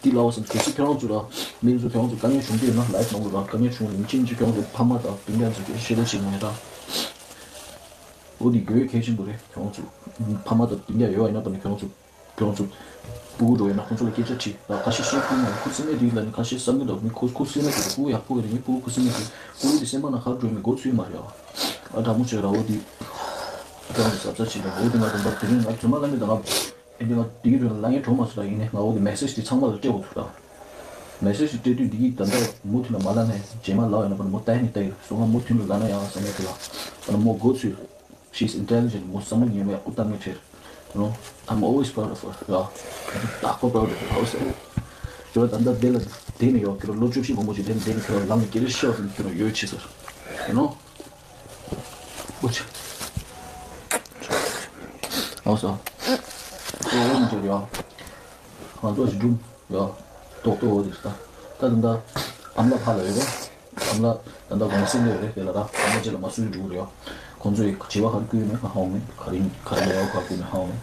འདི་ལའོ་ཟེར་གལ་སྲིད་ཁྱོད་རང་ཚོ་ལ་མི་ཚོ་ཁྱོད་རང་ཚོ་དཀའ་ངལ་བྱུང་གི་ཡོད་ན་ལའིབ་ནང་དུ་ལ་དཀའ་ངལ་བྱུང་རིན་ཆེན་གྱི་ཁྱོད་རང་ཚོ་ཕ་མ་དང་སྤུན་ཀྱག་ཚོ་གི་ཤེས་ལ་ཞིག་ངོ་ཡ་ད། འོ་འདི་དགོས་གལ་ཆེན་པོ་རེད་ཁྱོད་རང་ཚོ་ཕ་མ་དང་སྤུན་ཀྱག་ཡོད་ཡིན་ན་པ་ནི་ཁྱོད་རང་ཚོ། ཁྱོད་ཚོ་སྤུ་གུ་འགྲོ་ཡོད་ན་ཁོང་ཚོ་ལ་སྐད་ཆ་དྲིས་ད་ཁ་ཤས་བཤད་ཁུལ་མ་ཁུ་སིམ་མེད་དུས་ལ་ནི་ཁ་ཤས་བསམ་གྱི་འདུག་མི་ཁུ་ཁུ་སིམ་མེད་དུས་སྤུ་གུ་ཡག་པོ་ཡོད་རེད་ངའི་སྤུ་གུ་ཁུ་སིམ་མེད་དུས་སྤུ་གུ་དེ་སེམས་པ་ན་ཁ་འགྲོ་མི་མགོ་ཚོས་མ་རེད་ཨ། ཨ་དྲང་མོ་བྱས་ར་འོ་དེ་ཨ་དྲང་མོ་ཟབ་ཟབ་བྱས་ར་འོ་དེ་ང་དང་པ་དེ་རིང་ང་རྫུན་མ་ལ་མི་དང་ང་ཨེ་འདི་ང་དེ་གི་དུས་ལ་ལ་ངའི་གྲོགས་མ་སུ་ལ་ཡིན་ནས་ང་འོ་དེ་མེ་སེཇ་དེ་ཚང་མ་ལ་སྤྲད་འོ་ཐུག་ད། མེ་སེཇ་དེ་སྤྲད་དུས་འདི་གི་ད་ལྟ་མུ་མཐུད་ལ་མ་ལ་ནས་རྗེས་མ་ལ་ཡིན་ན་པ་ནི་མོ་ལྟ་ཡིན་ནི་ལྟ་ཡིན་སོ་ང་མུ་མཐུད་ལ་ལ་ན་ཡང་བསམ་ཡོད་དེ་ལ་པ་ནི་མོ་མགོ་ཚོས། She's intelligent. མོ་བསམ་བློ་ངན་པ་ཡག་པོ་བཏང་མཁན་ཁྲེར། You know, I'm always proud of her. Yeah. ད་ཁོ་proud of her. How is that? ཁྱོད་ད་ལྟ་དེ་ལ་དེ་ནས་ཡོད་ཁྱོད་ལོ་བཅུ་བཞི་མང་པོ་ཞིག་དེ་ནས་དེ་ནས་ཁྱོད་ལམ་ནས་སྐྱེ་རེ་ཤེས་པ་ཁྱོད་ཡོད་ཆེ་ཟེར། You know? ཨོ་ཆེ། ཨོ་སོ། ཁྱོད་འོ་མི་འཇོར་ཡོད། ང་ཚོ་ཞིག་སྒྲུང་ཡོད། ཏོག་ཏོག་འོ་དེ་ད། ད་ད་ད། ཨམ་ལགས་ཕར་ལ་ཡོད་རེད། ཨམ་ལགས་ད་ལྟ་གོང་སེང་ལ་ཡོད་རེད་དེ་ལ་ར་ཨམ་ལགས་རྗེས་ལ་མ་སུ་ཡི་འགྲོ་གི་རེད་ཡ། ཁོང་ཚོས་བྱིས་པ་ག་རེ་བསྐུར་ཡོད་མེད་ང་ཧ་གོ་མེད་ག་རེ་ག་རེ་ཉེས་པ་ག་རེ་བསྐུར་མེད་ཧ་གོ་མེད།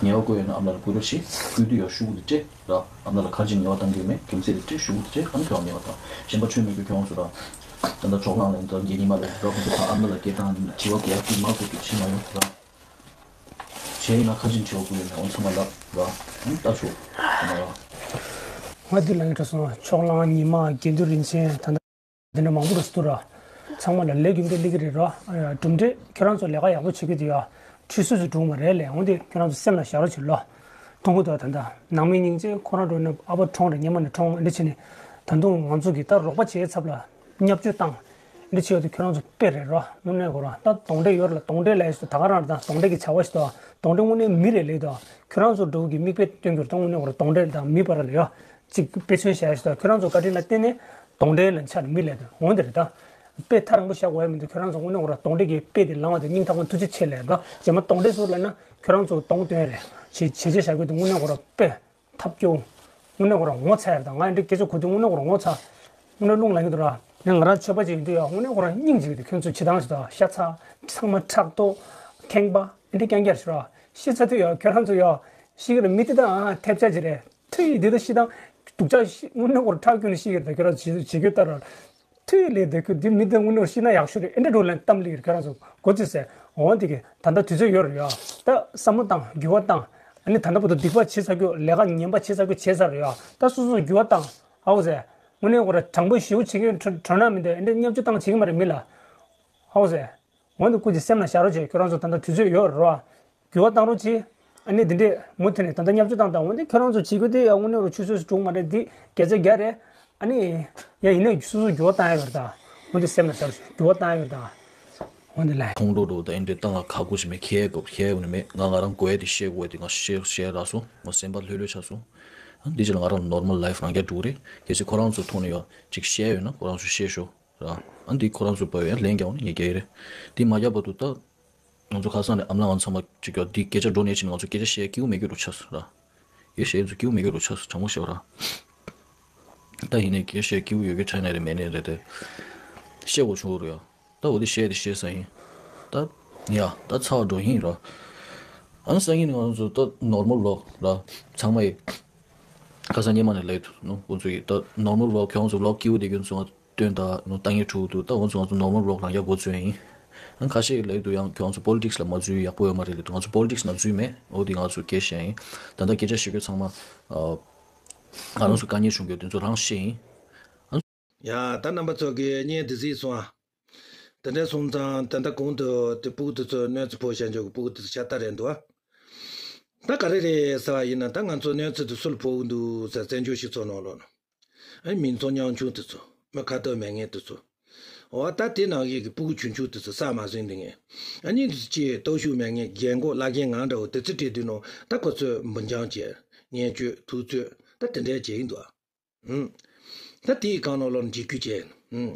ཉེས་པ་བསྐུར་ཡོད་ན་ཨམ་ལགས་ལ་བསྐུར་རོགས་བྱེད་བསྐུར་དུས་ཡ་ཤུ་གུ་དེ་སྤྲད་ར་ཨམ་ལགས་ལ་ག་རེ་བྱེད་ཉེས་པ་བཏང་གི་ཡོད་མེད་རྒྱུ་མཚན་དེ་སྤྲད་ཤུ་གུ་དེ་སྤྲད་ཨམ་ཁྱོད་ཉེས་པ་བཏང་གཞན་པ་ཆོས་མེད་པའི་ཁྱོད་ཚོ་ར་ད་ལྟ་ཆོག་ལང་ལ་ཡིན་ད་རྒྱལ་ཉི་མ་ལ་ར་ཁོང་ཚོ་ཕ་ཨམ་ལགས་ལ་སྐད་བཏང་བྱིས་པ་ག་ཡ་བསྐུར་མ་བསྐུར་དེ་བྱེད་མ་ཡོང་ར། བྱས་ཡིན་ན་ཁ་ཆེམས་ཆེ་བ་ཕུལ་ཡོད་མེད་འོང་ཚང་མ་ལབ་ར། ཨང་ལྟ་ཆོག་ཨང་ར། ང་འདི་ལ་ཡིན་འགྲོ་སོང་ཕྱོགས་གླང་ཉི་མ་དགེ་འདུན་རིན་ཆེན་ད་ལྟ་འདི་འདྲ་མང་པོ་རུ་སུ་ར། ཚང་མ་ལ་ལས་རྒྱུ་འབྲས་སླེབས་ཀྱི་རེད་ར། གྲུབ་འབྲས་ཁྱོད་རང་ཚོ་ལས་ཀ་ཡག་པོ་བྱེད་ཀྱི་འདུག་ཡ། ཁྲུས་གསོལ་ཚོ་སྒྲུང་མ་རེད་ལས་འོང་དེ་ཁྱོད་རང་ཚོ་སེམས་ལ་བཞག་རོགས་བྱེད་ལོ། མཐོང་གི་འདུག་ད་ལྟ་ནང་མི་སྙིང་རྗེ་ཁོ་རང་འགྲོ་ནས་ཨ་ཕ་གྲོངས་རེད་སྙེ་མ་ནས་གྲོངས་འདི་བྱས་ནས་ད་དུང་ང་ཚོ་གི་ད་རོགས་པ་བྱེད་ཚབ་ལ། བརྙས་བཅོས་བཏང་། འདི་བྱས་ཡོད་དུས་ཁྱོད་རང་ཚོ་དཔེ་རེད་རོ། དངོས་གནས་ཁོ་རང་ད་གདོན་འདྲེ་ཡོད་རེད་ལ་གདོན་འདྲེ་ལབ་ཡོད་ད་ག་རང་རེད་ད་གདོན་འདྲེ་གི་བྱ་བ་ཞིག་ད། གདོན་འདྲེ་དངོས་གནས་མི་རེད་ལབ་ཡོད་ད། ཁྱོད་རང་ཚོ་འགྲོ་གི་མིག་དཔེ་སྟོན་རྒྱུར་ད་དངོས་གནས་ཁོ་རང་གདོན་འདྲེ་དང་མི་བར་ལ་ཡོད། གཅིག་དཔེ་མཚོན་བྱས་ཡོད་ད་ཁྱོད་རང་ཚོ་བཀའ་དྲིན་ལ་བརྟེན་ནས་གདོན་འདྲེ་ལ་ཆ་མི་ལབ་ད་འོན་ཏེ་རེད་ད། དཔེ་ཐག་རིང་པོ་བཞག་དགོས་ཡ་མི་འདུག་ཁྱོད་རང་ཚོ་དངོས་གནས་ཁོ་རང་གདོན་འདྲེ་གི་དཔེ་དེ་ལངས་བ་དེ་སྙིང་ཐག་པ་ཐུགས་རྗེ་ཆེ་ལབ་ད། རྗེས་མ་གདོན་འདྲེ་ཟུར་ལབ་ན་ཁྱོད་རང་ཚོ་གདོང་སྟོན་རེད། བྱེད་བྱེད་བྱེད་བཞག་རྒྱུ་དེ་དངོས་གནས་ཁོ་རང་དཔེ། ཐབས་སྐྱོ། དངོས་གནས་ཁོ་རང་ངོ་ཚ་ཡར་དང་ང་འདྲི་སྐད་ཆ་གོ་དུས་དངོས་གནས་ཁོ་རང་ངོ་ཚ། དངོས་གནས་རླུང་ལངས་ཀྱི་འདུག་ར། ནས་ང་རང་ཆོས་པ་ཅིག་ཡིན་དུས་ཡང་དངོས་གནས་ཁོ་རང་སྙིང་རྗེ་གི་འདུག་ཁྱོད་ཚོ་བྱེད་སྟངས་ཞིག་དང་ཤ་ཚ། ཚང་མ་ཕྲག་དོག་ཁེངས་པ་འདི་རྐྱང་རྐྱང་ཞིག་ར། ཤི་ཚ་དུས་ཡང་ཁྱོད་རང་ཚོ་ཡང་ཤི་གི་རེད་མི་དེ་དང་ཐེབས་ཆག་ཅིག་རེད། ཐུ་ཡི་འདི་དང་ཤི་དང་། སྡུག་ཅག་ཤི་དངོས་གནས་ཁོ་རང་ཁྲག་སྐྱོན་ནས་ཤི་གི་རེད་ད་ཁྱོད་རང་བྱེད་བྱེད་རྒྱུ་ལྟར་ར། ཐུགས་ལས་འདོད་རྒྱུ་འདི་མི་འདི་དངོས་གནས་ཤི་ན་ཡག་ཤོས་རེད་ཨེ་འདྲ་འགྲོ་ལན་གཏམ་ལིར་ཁྱོད་རང་ཚོ་མགོ་ཚོས་ཟེར་འོང་འདི་གི་ད་ལྟ་དུས་ཚོད་ཡོད་རེད་ཡ། ད་བསམ་བློ་བཏང་འགྱུར་བ་བཏང་ཨ་ནི་ད་ལྟ་བར་དུ་སྡིག་པ་བྱེད་ཚར་རྒྱུ་ལས་ཀ་ངན་པ་བྱེད་ཚར་རྒྱུ་བྱས་ཚར་རེད་ཡ། ད་སོ་སོ་འགྱུར་བ་བཏང་ཧའོ་ཟེར་དངོས་གནས་ཁོ་ར་དྲང་པོ་ཞེ་པོ་བྱེད་ཀྱི་གྲོ་ན་མི་འདུག་ཨེ་འདྲ་བརྙས་བཅོས་བཏང་བྱེད་ཀྱི་མ་རེད་མི་ལ་ཧའོ་ཟེར་འོང་འདི་ཀུ་ཅི་སེམས་ལ་བཞག་རོགས་བྱེད་ཁྱོད་རང་ཚོ་ད་ལྟ་དུས་ཚོད་ཡོད་རེད་བ། འགྱུར་བ་བཏང་རོགས་གྱིས། ཨ་ནི་འདི་འདྲས་མུ་མཐུད་ནས་ད་ལྟ་བརྙས་བཅོས་བཏང་དང་འོན་ཏེ་ཁྱོད་རང་ཚོ་བྱེད་དགོས་དེ་ཡང་དངོས་གནས་རུ་ཆུད་ཟོས་སུ་གྲུང་མ་རེད་འདི་སྐད་ཆ་རྒྱག་རེད། ཨ་ནི་ཡང་ཡིན་ན་སོ་སོ་འགྱུར་བ་བཏང་ཡ་ཡོད་རེད་ད། འོན་ཏེ་སེམས་ལ་བཞག་རོགས་བྱེད་འགྱུར་བ་བཏང་ཡ་ཡོད་རེད་ད། འོན་ཏེ་ལ། མཐོང་འགྲོ་འགྲོ་ད་ཨེ་འདྲས་བཏང་ལ་ཁག་པོ་ཞིག་མེད་ཁྱེད་དགོས་ཁྱེད་འོ་ནི་མེད་ང་ང་རང་དགོས་ཡ་དེ་བཤད་དགོས་དེ་ང་བཤད་བཤད་རག་སོང་ང་སེམས་པ་ལྷོད་ལྷོད་ཆགས་སོང་། ཨ་འདི་ཕྱིར་ང་རང་normal life རང་རྒྱ་འགྲོ་གི་རེད་གལ་སྲིད་ཁོ་རང་ཚོ་ཐོག་ནས་ཡོད་ཅིག་བཤད་ཡོད་ན་ཁོ་རང་ཚོ་བཤད་ཤོག་ར། ཨ་འདི་ཁོ་རང་ཚོ་བབས་ཡ་ལན་རྒྱག་འོ་ནི་ངས་རྒྱག་གི་རེད། འདི་མ་རྒྱག་བར་དུ་ད། ང་ཚོ་ཁ་སང་ནས་ཨམ་ལགས་ང་ཚང་མ་གཅིག་ཀྱང་འདི་སྐད་ཆ་འགྲོ་ནས་ཕྱིན་ང་ཚོ་སྐད་ཆ་བཤད་སྐྱིད་པོ་མེད་རྒྱུ་རུ་ཆགས་སོང་ར། ཡེ་བཤད་ཚོ་སྐྱིད་པོ་མེད་རྒྱུ་རུ་ཆགས་སོང་དྲང་མོ་བཤད་པ་ར། ད་ཡིན་ནའི་སྐད་ཆ་བཤད་སྐྱིད་པོ་ཡོད་རྒྱུ་ཆགས་ནའི་རེད་མེད་ནའི་རེད་དེ། བཤད་དགོས་བྱུང་རུ་ཡ། ད་འོ་དེ་བཤད་དེ་བཤད་ས་ཡིན། ད། ཡ་ད་ཚར་བ་འགྲོ་ཡིན་ར། ཨ་ནི་སང་ཉིན་ང་ཚོ་ད་normal vlog ར། ཚང་མ་ཡི། ཁ་སང་ཉི་མ་ནས་ལབ་འདུག་ནོ་ཁོང་ཚོ་ཡིས་ད་normal vlog ཁྱོད་ཚོ་vlog སྐྱིད་པོ་དེ་ཁྱོད་ཚོ་ང་སྟོན་ད་ནོ་ལྟ་ངན་ཕྲུ་གུ་འདུག་ད་ཁོང་ཚོ་ང་ཚོ་normal vlog རང་རྒྱག་འགོ་བཙུགས་ཡིན། ཨ་ཁ་ཤས་ལབ་འདུག་ཡང་ཁྱོད་ཚོ་politics ལ་མ་འཛུལ་ཡག་པོ་ཡོད་མ་རེད་ལབ་འདུག་ང་ཚོ་politics ནང་འཛུལ་མེད་འོ་དེ་ང་ཚོ་སྐད་བཤད་ཡིན། ད་ལྟ་སྐད་ཆ་བཤད་རྒྱུ་ཚང་མ་ཨ། ང་རང་ཚོ་དཀའ་ངལ་བྱུང་རྒྱུ་དེ་ཚོ་རང་བཤད་ཡིན། ཡ་ད་རྣམ་པ་ཚོ་གིས་བརྙན་དེ་གཟིགས་སོང་ཨ། དེ་འདྲ་སོང་ཙང་ད་ལྟ་གོང་དུ་དེ་སྤུ་གུ་དེ་ཚོ་གནོད་འཚེ་ཕོག་བཞག་འཇོག་གི་སྤུ་གུ་དེ་ཚོ་ཤ་སྟག་རེད་འདུག་ཨ། ད་ག་རེ་རེད་ཟེར་བ་ཡིན་ན་ད་ང་ཚོ་གནོད་འཚེ་དེ་སུ་ལ་ཕོག་གི་འདུག་ཟེར་བཙན་བྱོལ་སྤྱི་ཚོགས་ནང་ལོགས་ན། ཨ་མི་ཚོ་ཉམ་ཆུང་དེ་ཚོ་མི་ཁ་ཐོར་མེད་མཁན་དེ་ཚོ། འོ་ད་དེ་ནང་བཞིན་གྱི་སྤུ་གུ་ཆུང་ཆུང་དེ་ཚོ་ས་མ་ཟིན་དེ་ངས། ཨ་ནི་དེ་ཚོ་ཅིག་སྟོབས་ཤུགས་མེད་མཁན་རྒན་གོག་བླ་རྒན་ང་འདྲ་བོ་དེ་ཚོ་བྲིས་དུས་ནང་ད་ཁོ་ཚོས་འབུད་རྐྱང་བྱས་བརྙས་བཅོས་ཐུབ་ཚོད་ད་དེ་འདྲའི་བྱས་ཡིན་འདུག་ཨ། ཧུམ། ད་དེའི་སྒང་ནང་ལོགས་ལ་འཇིགས་སྐུལ་བྱས། ཧུམ།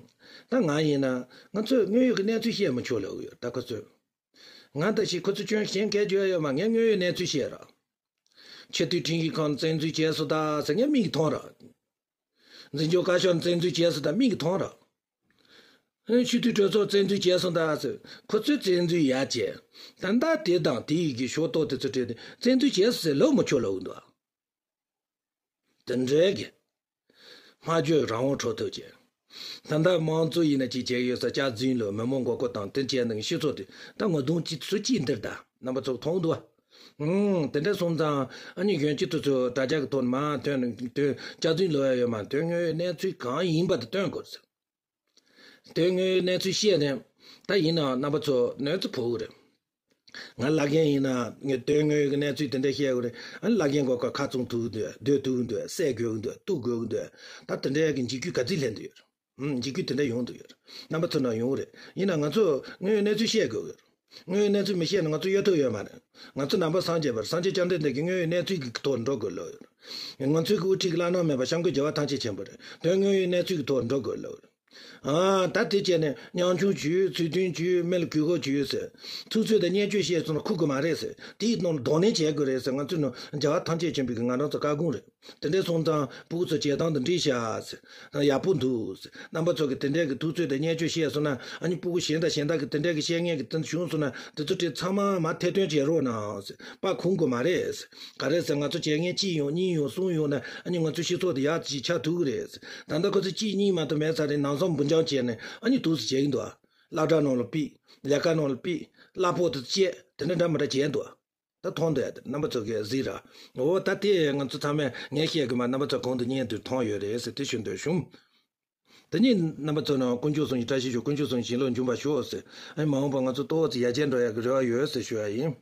ད་ང་ཡིན་ན་ང་ཚོས་དངོས་ཡོད་ཀྱི་གནས་ཚུལ་བཤད་མི་ཆོག་ལབ་ཡོད་ད་ཁོ་ཚོས། ང་ད་ཞིག་ཁོ་ཚོ་སྐྱོན་གཞན་སྐད་བརྗོད་ཡོད་མ་ངས་དངོས་ཡོད་གནས་ཚུལ་བཤད་ར། སྤྱི་འཐུས་ཁྲིམས་ཞིབ་ཁང་བཙན་འཛུལ་བྱས་སོང་ད་ཟེར་ངས་མིག་གིས་མཐོང་ར། འཛིན་སྐྱོང་བཀའ་ཤག་བཙན་འཛུལ་བྱས་སོང་ད་མིག་གིས་མཐོང་ར། ཨེ་སྤྱི་འཐུས་གྲོས་ཚོགས་བཙན་འཛུལ་བྱས་སོང་ད་ཟེར། ཁོ་ཚོས་བཙན་འཛུལ་ཡ་བྱས། ད་ལྟ་དེ་དང་དེ་ཡི་གི་ཤོག་ཐོག་དེ་ཚོ་སྤྲད་དེ་བཙན་འཛུལ་བྱས་སོང་ཟེར་ལབ་མི་ཆོག་ལབ་འདུག་དེ་འདྲའི་གི་སྨྲ་བརྗོད་རང་དབང་འཕྲོག་ཐབས་བྱས། ད་ལྟ་དམངས་གཙོ་ཡིན་ན་ཅིག་བྱས་ཡོད་ས་སྐྱག་རྫུན་ལོ་མི་མང་མགོ་སྐོར་དང་དེ་བྱས་ནས་སྤྱི་ཚོགས་དེ་ད་ངོ་གདོང་ཅིག་སུ་གཅིག་འདིར་ད་རྣམ་པ་ཚོ་མཐོང་འདུག་བ། ཨང་དེ་འདྲ་སོང་ཙང་ཨ་ནི་གཞོན་སྐྱེས་དེ་ཚོ་དྲ་རྒྱ་གི་ཐོག་ནས་མར་ཐོན་ནས་དོན་སྐྱག་རྫུན་ལོ་ཡ་ཡོད་མ་དོན་དངོས་ཡོད་གནས་ཚུལ་གང་ཡིན་པ་དེ་སྟོན་དགོས་ཟེར། དོན་དངོས་ཡོད་གནས་ཚུལ་བཤད་ནས་ད་ཡིན་ནའང་རྣམ་པ་ཚོ་གནོད་འཚེ་ཕོག་གི་རེད། ང་བླ་རྒན་ཡིན་ན་ངས་དོན་དངོས་ཡོད་ཀྱི་གནས་ཚུལ་དེ་འདྲ་བཤད་དགོས་རེད། ཨ་ནི་བླ་རྒན་མགོ་སྐོར་ཁ་བཙུམ་ཐུག་གི་འདུག་སྡོད་ཐུག་གི་འདུག་བསད་དགོས་ཀྱི་འདུག་གཏུག་དགོས་ཀྱི་འདུག་ད་དེ་འདྲའི་གི་འཇིགས་སྐུལ་ག་ཚོད་སླེབས་འདུག་ཡོད་རེད། ཨུམ། འཇིགས་སྐུལ་དེ་འདྲ་ཡོང་འདུག་ཡོད་རེད། རྣམ་པ་ཚོ་ནང་ཡོང་རེད། ཡིན་ན་ང་ཚོ་དངོས་ཡོད་གནས་ཚུལ་བཤད་དགོས་ཀྱི་རེད། དངོས་ཡོད་གནས་ཚུལ་མི་བཤད་ན་ང་ཚོ་གཡོལ་ཐབས་ཡོད་མ་རེད། ང་ཚོ་ནང་པ་སངས་རྒྱས་པ་རེད། སངས་རྒྱས་བཅོམ་ལྡན་འདས་ཀྱི་དངོས་ཡོད་གནས་ཚུལ་གྱི་ཐོག་འགྲོ་དགོས་ལོ་ཡོད་རེད། ང་ཚོའི་གི་དབུ་ཁྲིད་ཀྱི་བླ་ན་མེད་པ་སྐྱབས་མགོན་རྒྱལ་བ་ཐམས་ཅད་མཁྱེན་པ་རེད། དོན་དངོས་ཡོད་གནས་ཚུལ་གྱི་ཐོག་འགྲོ་དགོས་ལོ་ཡོད་རེད། ཨ། ད་དེ་བྱས་ནས་ཉམ་ཆུང་བྱོས་ཚུལ་མཐུན་བྱོས་མི་ལ་གུས་ཞབས་བྱོས་ཟེར། ཐུབ་ཚོད་དང་བརྙས་བཅོས་བཤད་སོང་ན་ཁུག་གི་མ་རེད་ཟེར། དེའི་ནང་ལ་གདོང་ལེན་བྱེད་དགོས་རེད་ཟེར། ང་ཚོའི་ནང་རྒྱལ་བ་ཐམས་ཅད་མཁྱེན་པའི་གི་ང་རང་ཚོ་བཀའ་དགོངས་རེད། དེ་འདྲ་སོང་ཙང་སྤུ་གུ་ཚོ་བྱེད་སྟངས་དེ་འདྲ་བྱ་ཟེར། ཡག་པོ་འདུག་ཟེར། རྣམ་པ་ཚོ་གི་དེ་འདྲའི་གི་ཐུབ་ཚོད་དང་བརྙས་བཅོས་བཤད་སོང་ན་ཨ་ནི་སྤུ་གུ་གཞན་དང་གཞན་དག་གི་དེ་འདྲའི་གི་བཤད་མཁན་གི་དེ་བྱུང་སོང་ན་དེ་ཚོ་དེ་ཚང་མ་མར་ཐེར་འདོན་བྱེད་རོགས་གནང་ཟེར། པ་ཁུངས་དགོས་མ་རེད་ཟེར། ག་རེ་ཟེར། ང་ཚོ་བྱེད་མཁན་གཅིག་ཡོང་གཉིས་ཡོང་གསུམ་ཡོང་ན་ཨ་ནི་ང་ཚོ་སྤྱི་ཚོགས་དེ་ཡག་ཅིག་ཆགས་ཐུབ་གི་རེད་ཟེར། ད་ལྟ་ཁོ་ཚོ་གཅིག་གཉིས་མ་གཏོགས་མེད་ས་རེད། ནང་སོང་འབུར་འཇོམས་བྱས་ནས་ཨ་ནི་འདུག་སེ་བྱེད་ཀྱི་འདུག་ཨ། སློབ་གྲྭ་ནང་ལ་ཕུད། ལས་ཀ་ནང་ལ་ཕུད། གླ་ཕོགས་དེ་བཅད། དེ་འདྲ་འདྲ་མི་འདྲ་བྱས་འདུག་ཨ། ད་མཐོང་འདུག་ཨ། རྣམ་པ་ཚོ་གིས་གཟིགས་ར། འོ་ད་དེ་ང་ཚོ་ཚང་མས་ངས་བཤད་དགོས་མ། རྣམ་པ་ཚོ་གོང་དུ་བརྙན་དུ་མཐོང་ཡོད་རེད་ཟེར་དེ་ཞུ་འདོད་བྱུང་། དེ་ནས་རྣམ་པ་ཚོ་ནང་དཀོན་མཆོག་གསུམ་གྱི་བཀྲ་ཤིས་ཤོག་དཀོན་མཆོག་གསུམ་གྱི་བྱིན་རླབས་འབྱུང་བར་ཤོག་ཟེར། ཨ་ནི་མ་འོངས་པ་ང་ཚོ་ཏོག་ཙམ་ཡར་རྒྱས་འགྲོ་ཡག་གི་རེ་བ་ཡོད་ཟེར་ཞུ་ཡ་ཡིན།